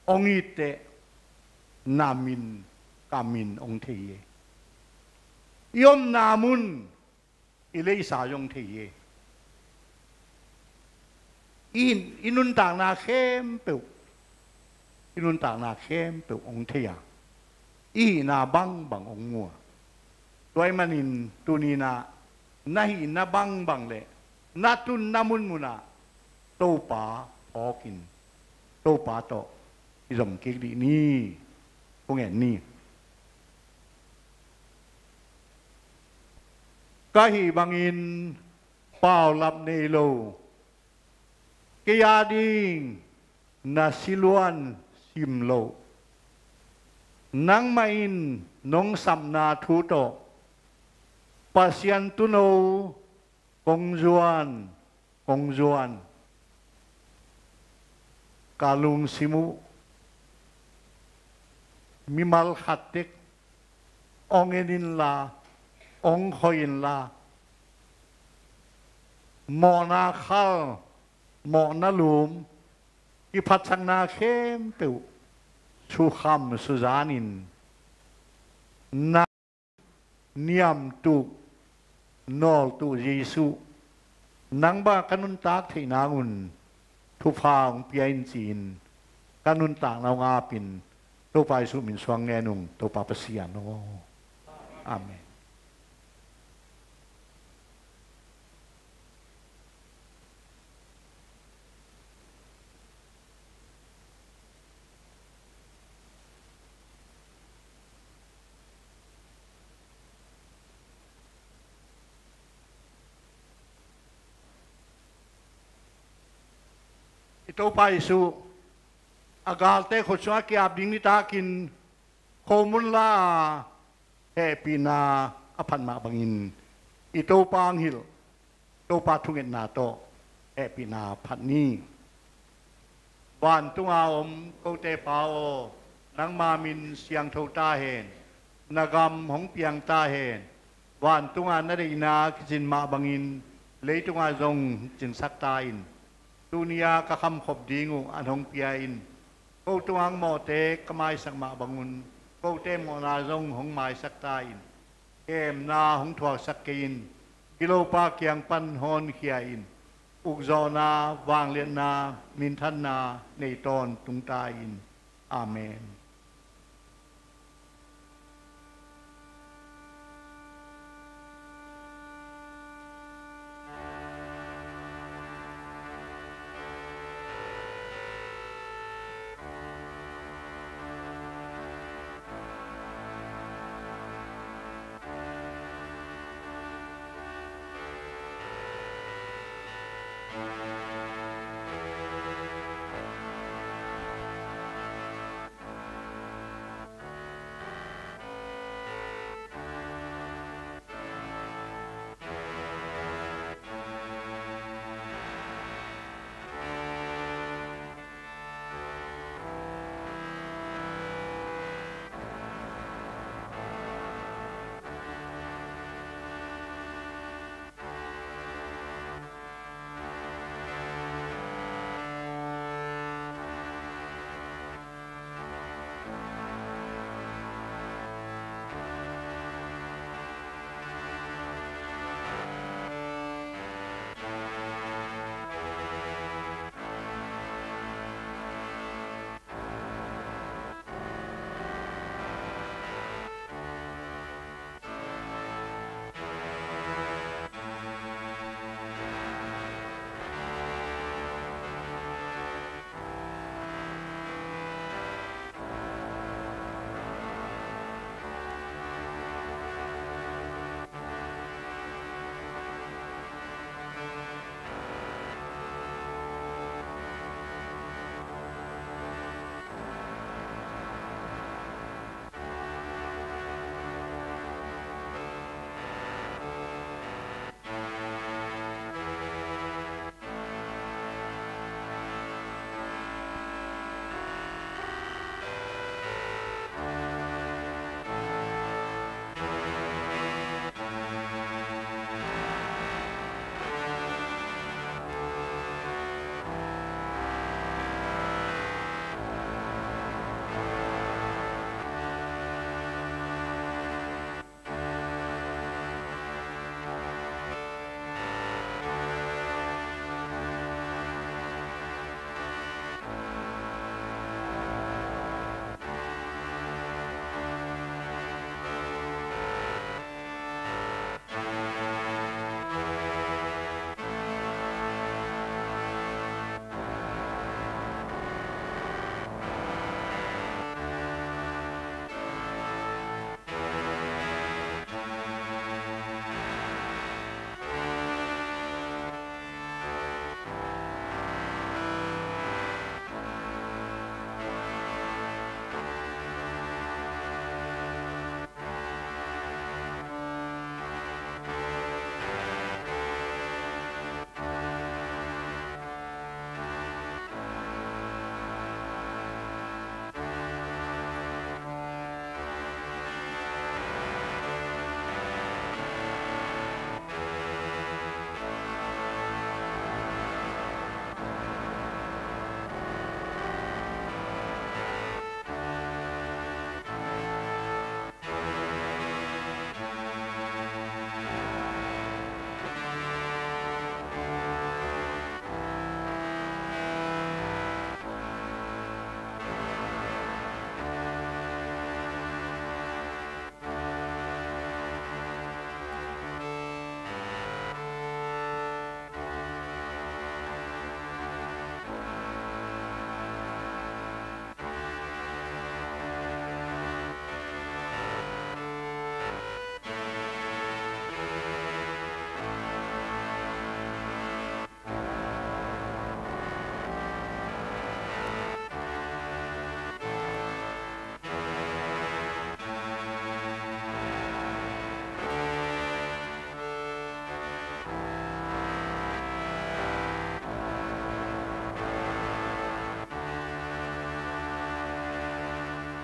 hong it teh, na min, ka min hong thei hi. I omna mun, i leisa zong thei hi. I, i nuntakna khempeuh, i nuntakna khempeuh hong thei a, i hihna bangbang hong mu a. Tua ahih manin tuni-in ah na hihna bangbang le na tunna munmun ah Topa phawkin, Topa tawh i zom kik dih ni. Kong en ni. Ka hih bangin paulap nei lo, kei a ding na siluan sim loh, nangmah in nong sapna thu tawh Pasian tuuno kong zuan, kong zuan. Ka lungsim uh mimal khat tek hong en inla, hong khoi inla, mawhna khal, mawhna lum, kiphatsakna khempeuh sukham suzanin, na niamtuh, nawltuh Jesuh, nang bang ka nuntak theih nangun thupha hong pia in ci-in ka nuntakna hong apin, Topa Jesuh min suang ngen ung, Topa Pasian aw. Amen. I Topa Jesuh a galte khut sungah ki-ap ding nitakin khomun la a, hehpihna a phat mah bangin i Topa hong hilh, Topa thungetna tawh hehpihna phat ni. Vantunga om kote Pa aw, nangma min siangtho ta hen, na gam hong piang ta hen, vantunga na deihna kicin mah bangin leitunga zong cinsak ta in. Tuni-a ka khamkhop ding uh an hong pia in. Ko tungah mawhte ka maisak mah bangun kote mawhna zong hong maisak ta in. Kemna hong thuaksak kei in. Gilopa kiang pan honkhia in. Ukzawhna, vangliatna, minthanna nei tawntung ta in. Amen.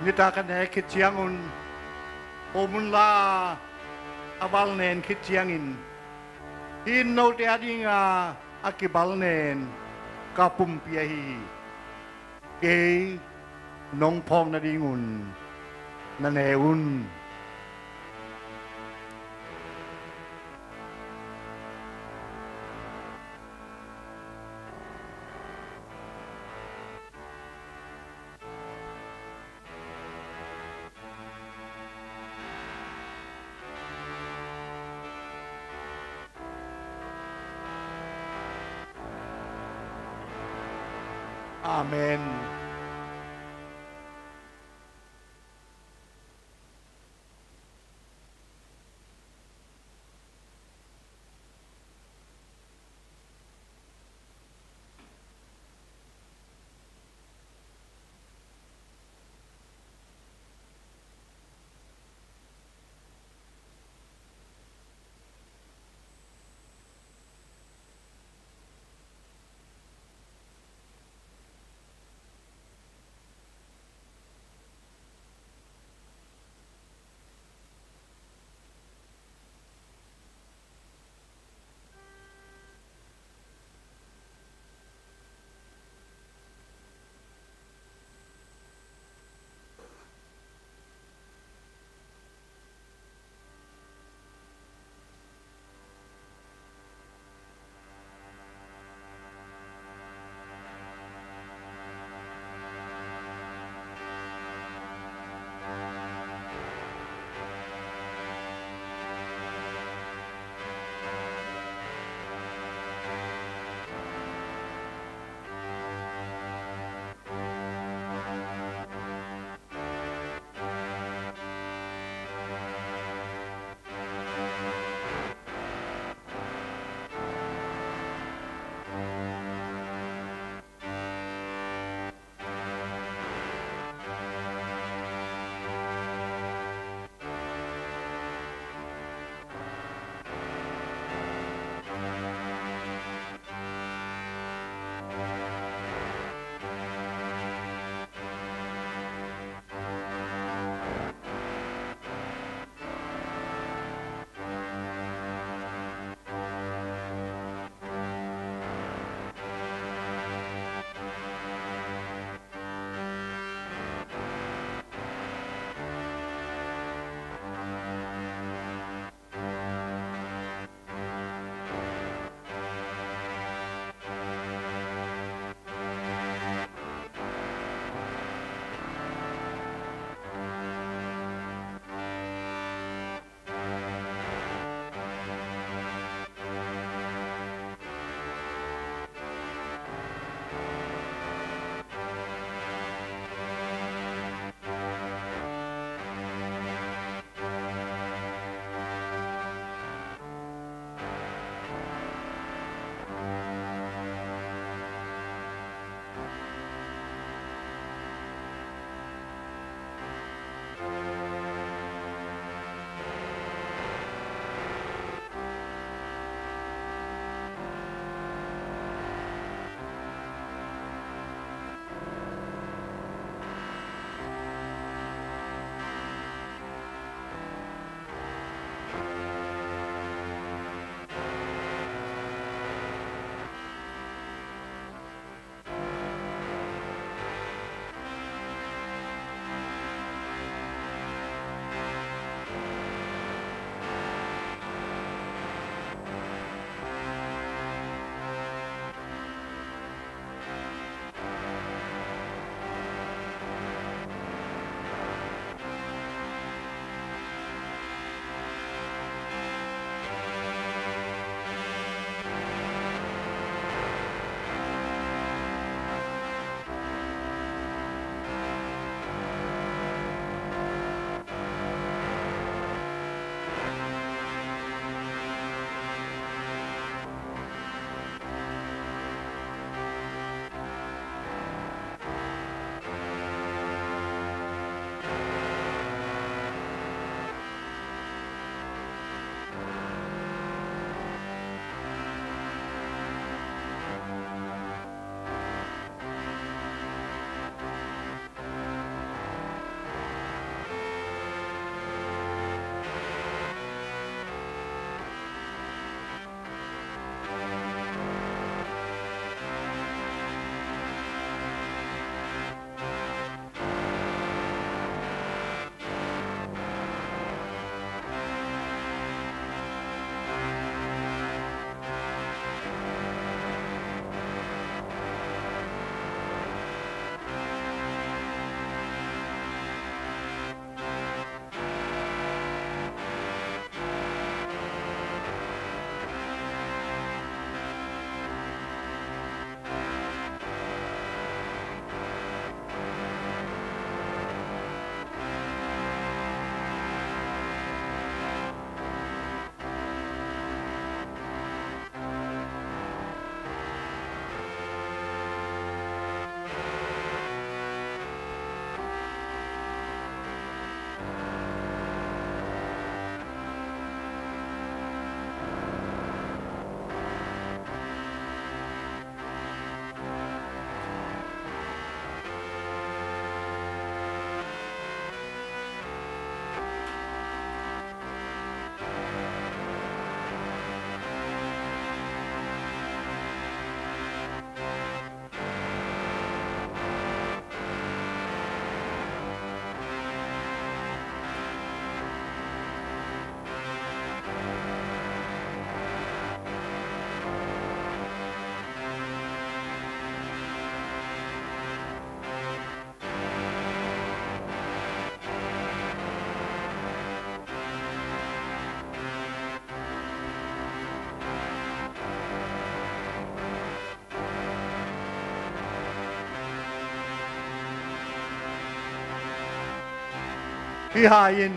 Nitak a nek khit ciangun, pawlmun la a balnen khit ciangin, hih in note a dinga a kibalnen ka pumpi ahi hi. Kei nong phawk nadingun na ne un. Amen. Hih hai in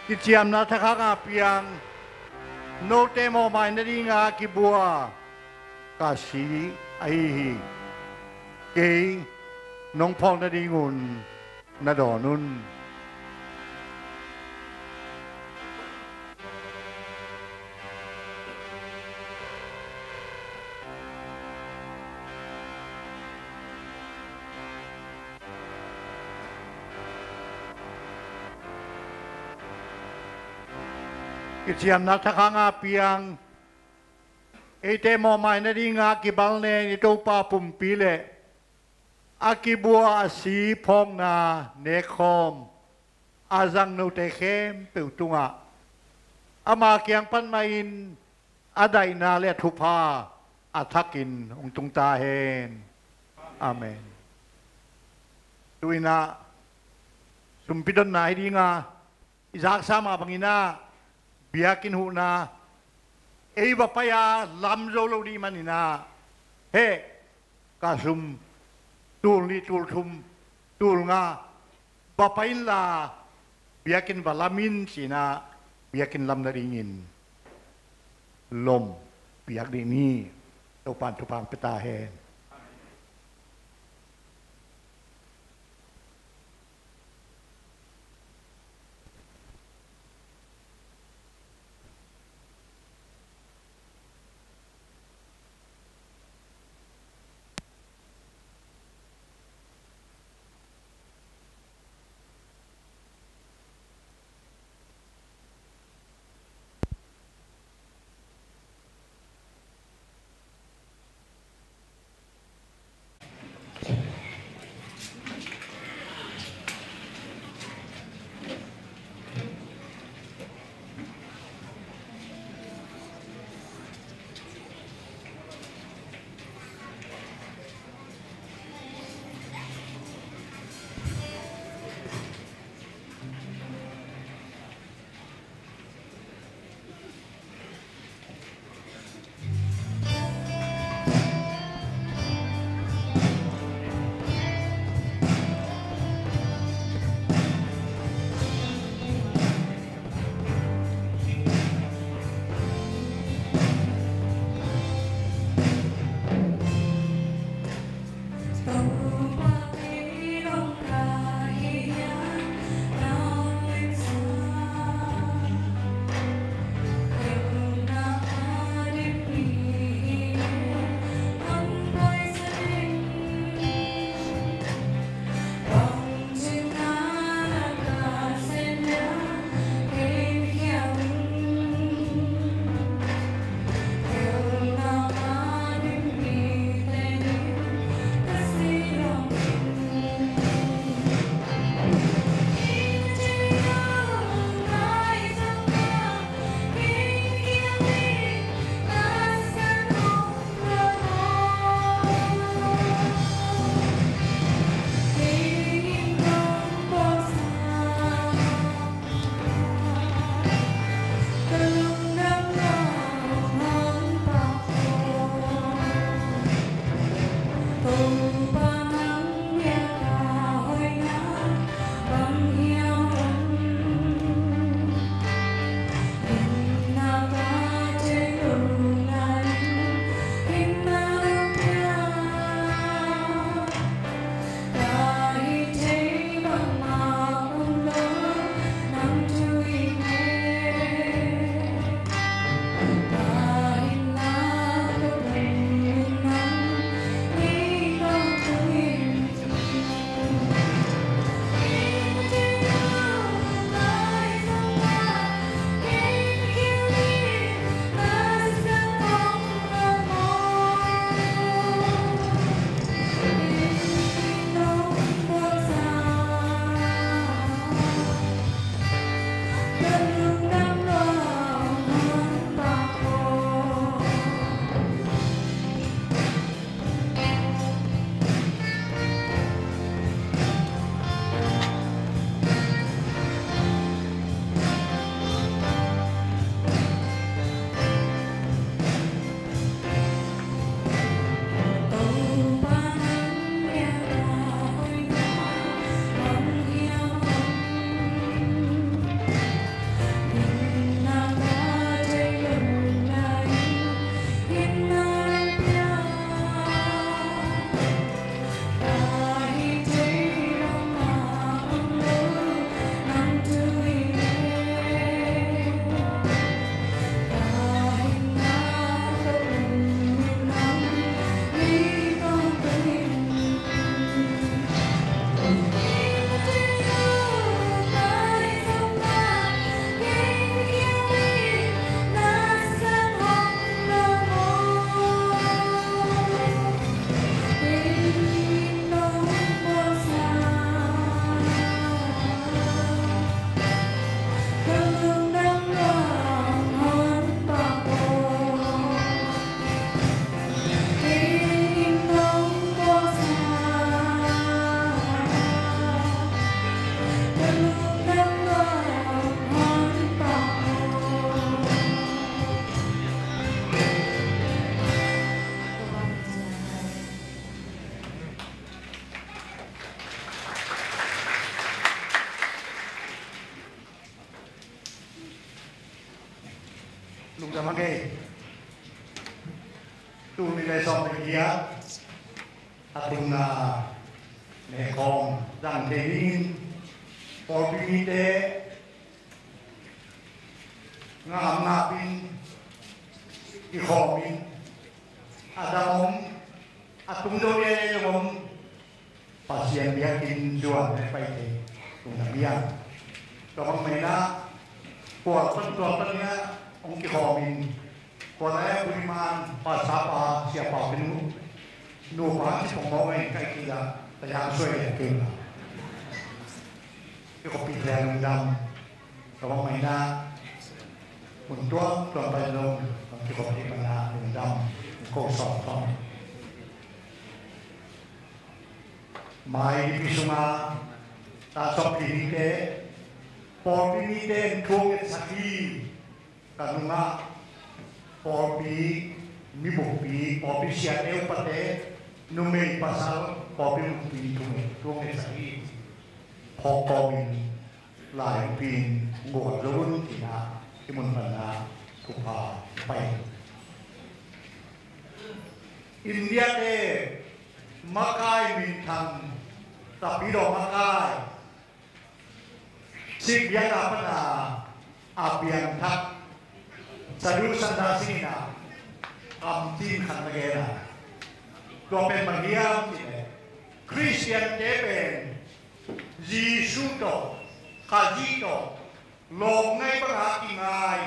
kiciamna thakhang a piang, note mawhmai nadinga kibua ka si ahi hi. Kei nong phawk nadingun na dawn un. Kiciamna thakhang a piang, eite mawhmai nadinga kibal nen i Topa pumpi le a kibua a si phawkna nekkhawm a zang note khempeuh tungah ama kiang pan mah in a daihna le a thupha a thakin hong tung ta hen. Amen. Tu-in ah sumpi donna hi dinga, i zaksa mah bangin ah biakinn huhna ei va pai a lam zo lo dih manin ah, heh, ka sum tul nih, tul thum, tul nga va pai inla biakinn va lam in ci-in ah biakinn lam nadingin lom piak dih ni. Topa'n thupha hong pia ta hen. Hang ei. Tul nih le sawm le giat a thumna nekhawm zang thei dingin pawlpi mite ngam ngapin kikhawmin a dang om, a tung zo liai om. Pasian biakinn zuan le pai thei tung na biang. Tua bang maina kual pan tua pan ina hong kikhawmin kual le buiman pasapa siapa kinu nupa si pong mawng ei kai kila tayang suai le kila. Kikopi thei lungdam. Tua bang maina hun tuam tuam pai lo kikopi mana lungdam ko sawm tuam. Mai nipi sunga ta sawm pi mite pawlpi mite in thu ngetsak hi. Ka nungah pawlpi mibukpi, pawlpi siate upate, numei pasal pawlpi bukpi thu ngetsak hi. Phawk kawmin lai umpi in gual zo un tina i mun panna thupha pai. India te makai minthang tapidaw makai sikbiakna pana a piangthak Sadhu Sundar Singh ina kamtin khat na gena tua pen bang hiam cih leh Khristiante pen Jesu tawh Khazih tawh lawm ngai banga kingai,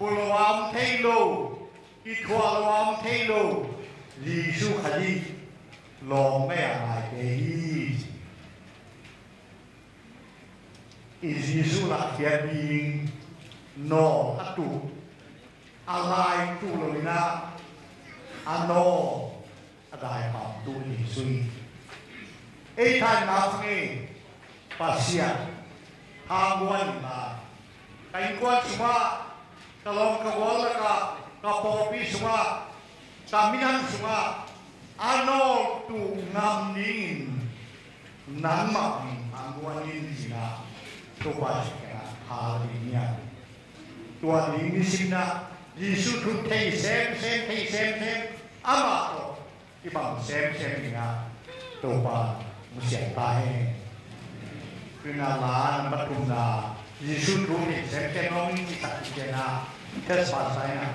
pulawam thei lo, kithuah lawam thei lo Jesu Khazih lawm ngai a ngaite hi. I Jesu lahkhiat ding nawl a tuh a lai tuh lo ina a nawl a dai pam tuh Jesu hi. Ei thaina phang ei Pasian hangguan in lai ka innkuan sungah ka lawm ka gual lakah ka pawlpi sungah ka minam sungah a nawl tuh ngam dingin nangmah min hangguan in tina Topa sikena hal ding niang. Tua ding nisimna Jesu thu thei semsem thei semsem amah tawh i bang semsem dingah Topa musiang ta hen. Tuna la nambat thumna Jesu thu thei semsem nong i tak i kena test pass ai na.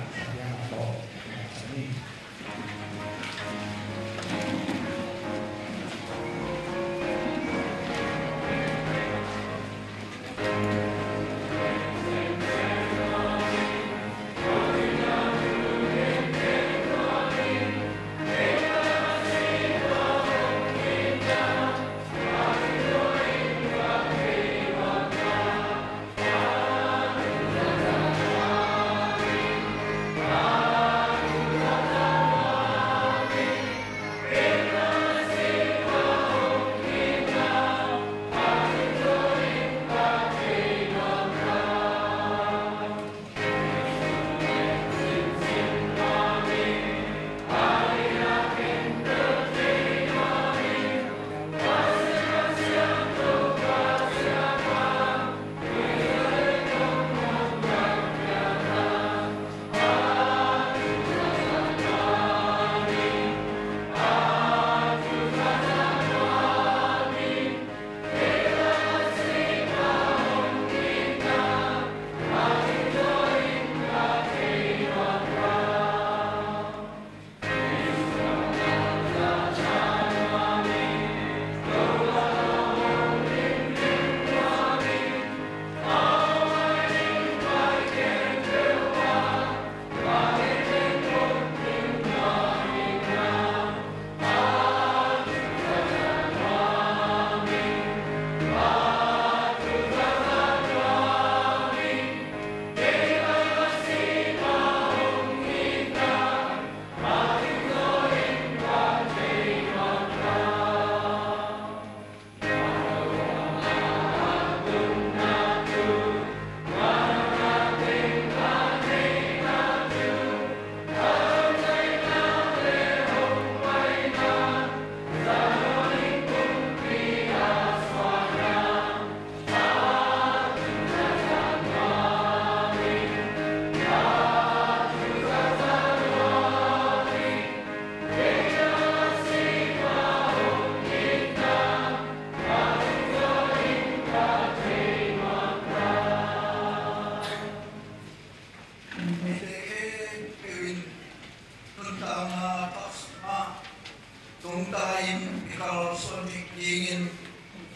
Dingin,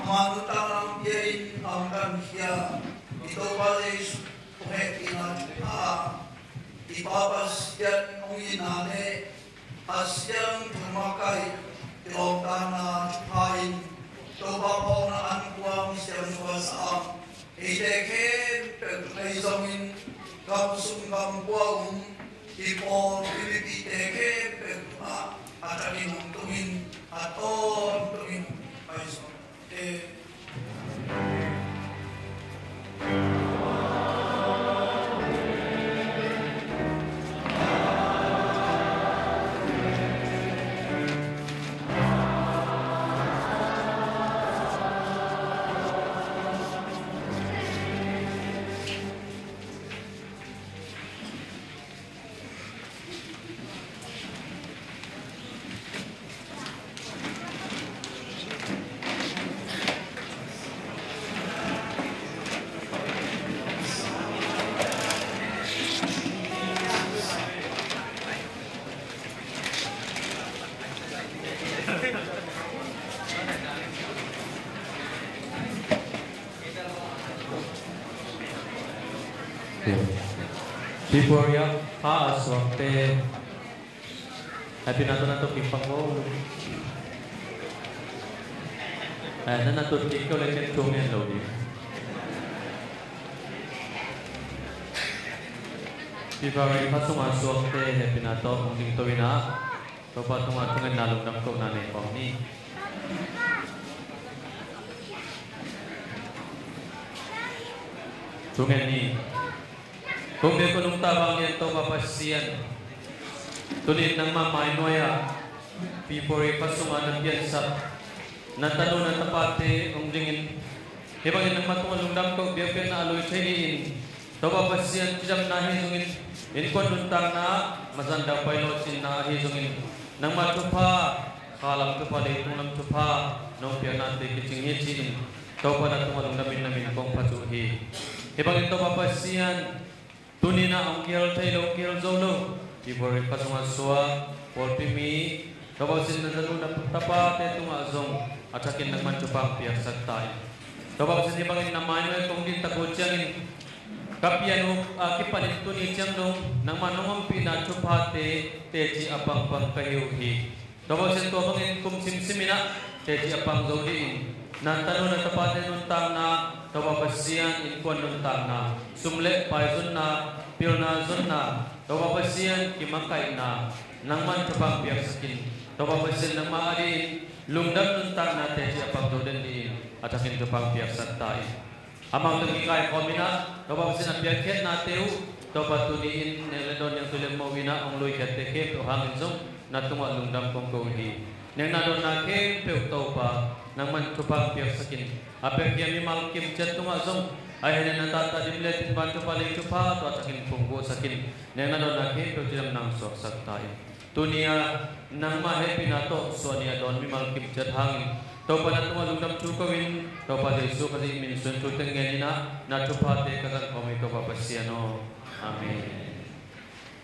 ama nuntakna hong pia in, a hong tankhia i Topa Jesuh hong hehpihna thupha, i Pa Pasian hong itna le a siangtho makaih i lawmtatna thupha in, Topa phawkna ankuang siangtho a sa eite khempeuh ahi zongin, gam sung gam pua um i pawl i mipite khempeuh tungah a thakin hong tung in, a tawntungin hong pai zaw. February ah kha a suakte, hehpihna tawh na tawh kipang vo. Eh, na na tut kik kei uh leh ken thu ngen lo ding. February kha sung a suakte hehpihna tawh hong dingto in ah, Topa tungah thungetna lungdam kohna nei khawm ni. Thungen ni. Kong biak kong nungta vanglian Topa Pasian, tuni-in nangmah mainuai-ah February kha sungah na piansak na tanu na tapate hong dingin, hih bangin nangmah tungah lungdam ko, biakpiakna a lui thei dingin, Topa Pasian, cidamna ahi zongin, innkuan nuntakna ah, mazan daupai lawhcinna ahi zongin, nangmah thupha, kha lam thupha, leitung lam thupha nong piaknate kicing hi ci-in, Topa na tungah lungdamin na min kong phat uh hi. Hih bangin Topa Pasian, tuni-in ah hong kihel thei lo, hong kihel zo lo, February kha sungah suak pawlpi mi, Topa Pasian, na tanu na tapate tungah zong a thakin nangman thupha hong piaksak ta in. Topa Pasian, hih bangin na mainuai kong din tak uh ciangin, ka pian uh a kipanin tuni ciang dong nangmah nong ompihna thuphate teci a pangpang ka hi uh hi. Topa Pasian, tua bangin kum simsim in ah teci a pang zo dingin, na tanu na tapate nuntakna, Topa Pasian, innkuan nuntakna, sum le pai zonna, pilna zonna, Topa Pasian, kimakaihna, nangman thupha hong piaksak in. Topa Pasian, nangmah adingin lungdam nuntakna teci a pang zo den dingin a thakin thupha hong piaksak ta in. Amau tawh kikaikhawm in ah, Topa Pasian, a piakkhiatnate uh, Topa, tuni-in nek le dawn, niangtui le mo in ah hong luikhiatte khempeuh hangin zong na tungah lungdam kong ko uh hi. Nekna dawnna khempeuh, Topa, nangman thupha hong piaksak in. A piakkhiat mimal kimciat tungah zong, ahih hangin na tahta dim le tin, van thupha, lei thupha tawh a thakin phungvuhsak in. Nekna dawnna khempeuh cidamna hong suaksak ta in. Tuni-a nangmah hehpihna tawh suahni a dawn mimal kimciat hangin, Topa, na tungah lungdam thu ko-in, Topa Jesuh Khazih min suang thu teng ngen in ah, na thuphate ka zangkhawm hi, Topa Pasian aw. Amen.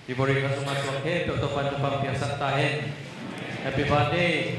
February kha sungah suak khempeuh Topa'n thupha hong piaksak ta hen. Happy birthday.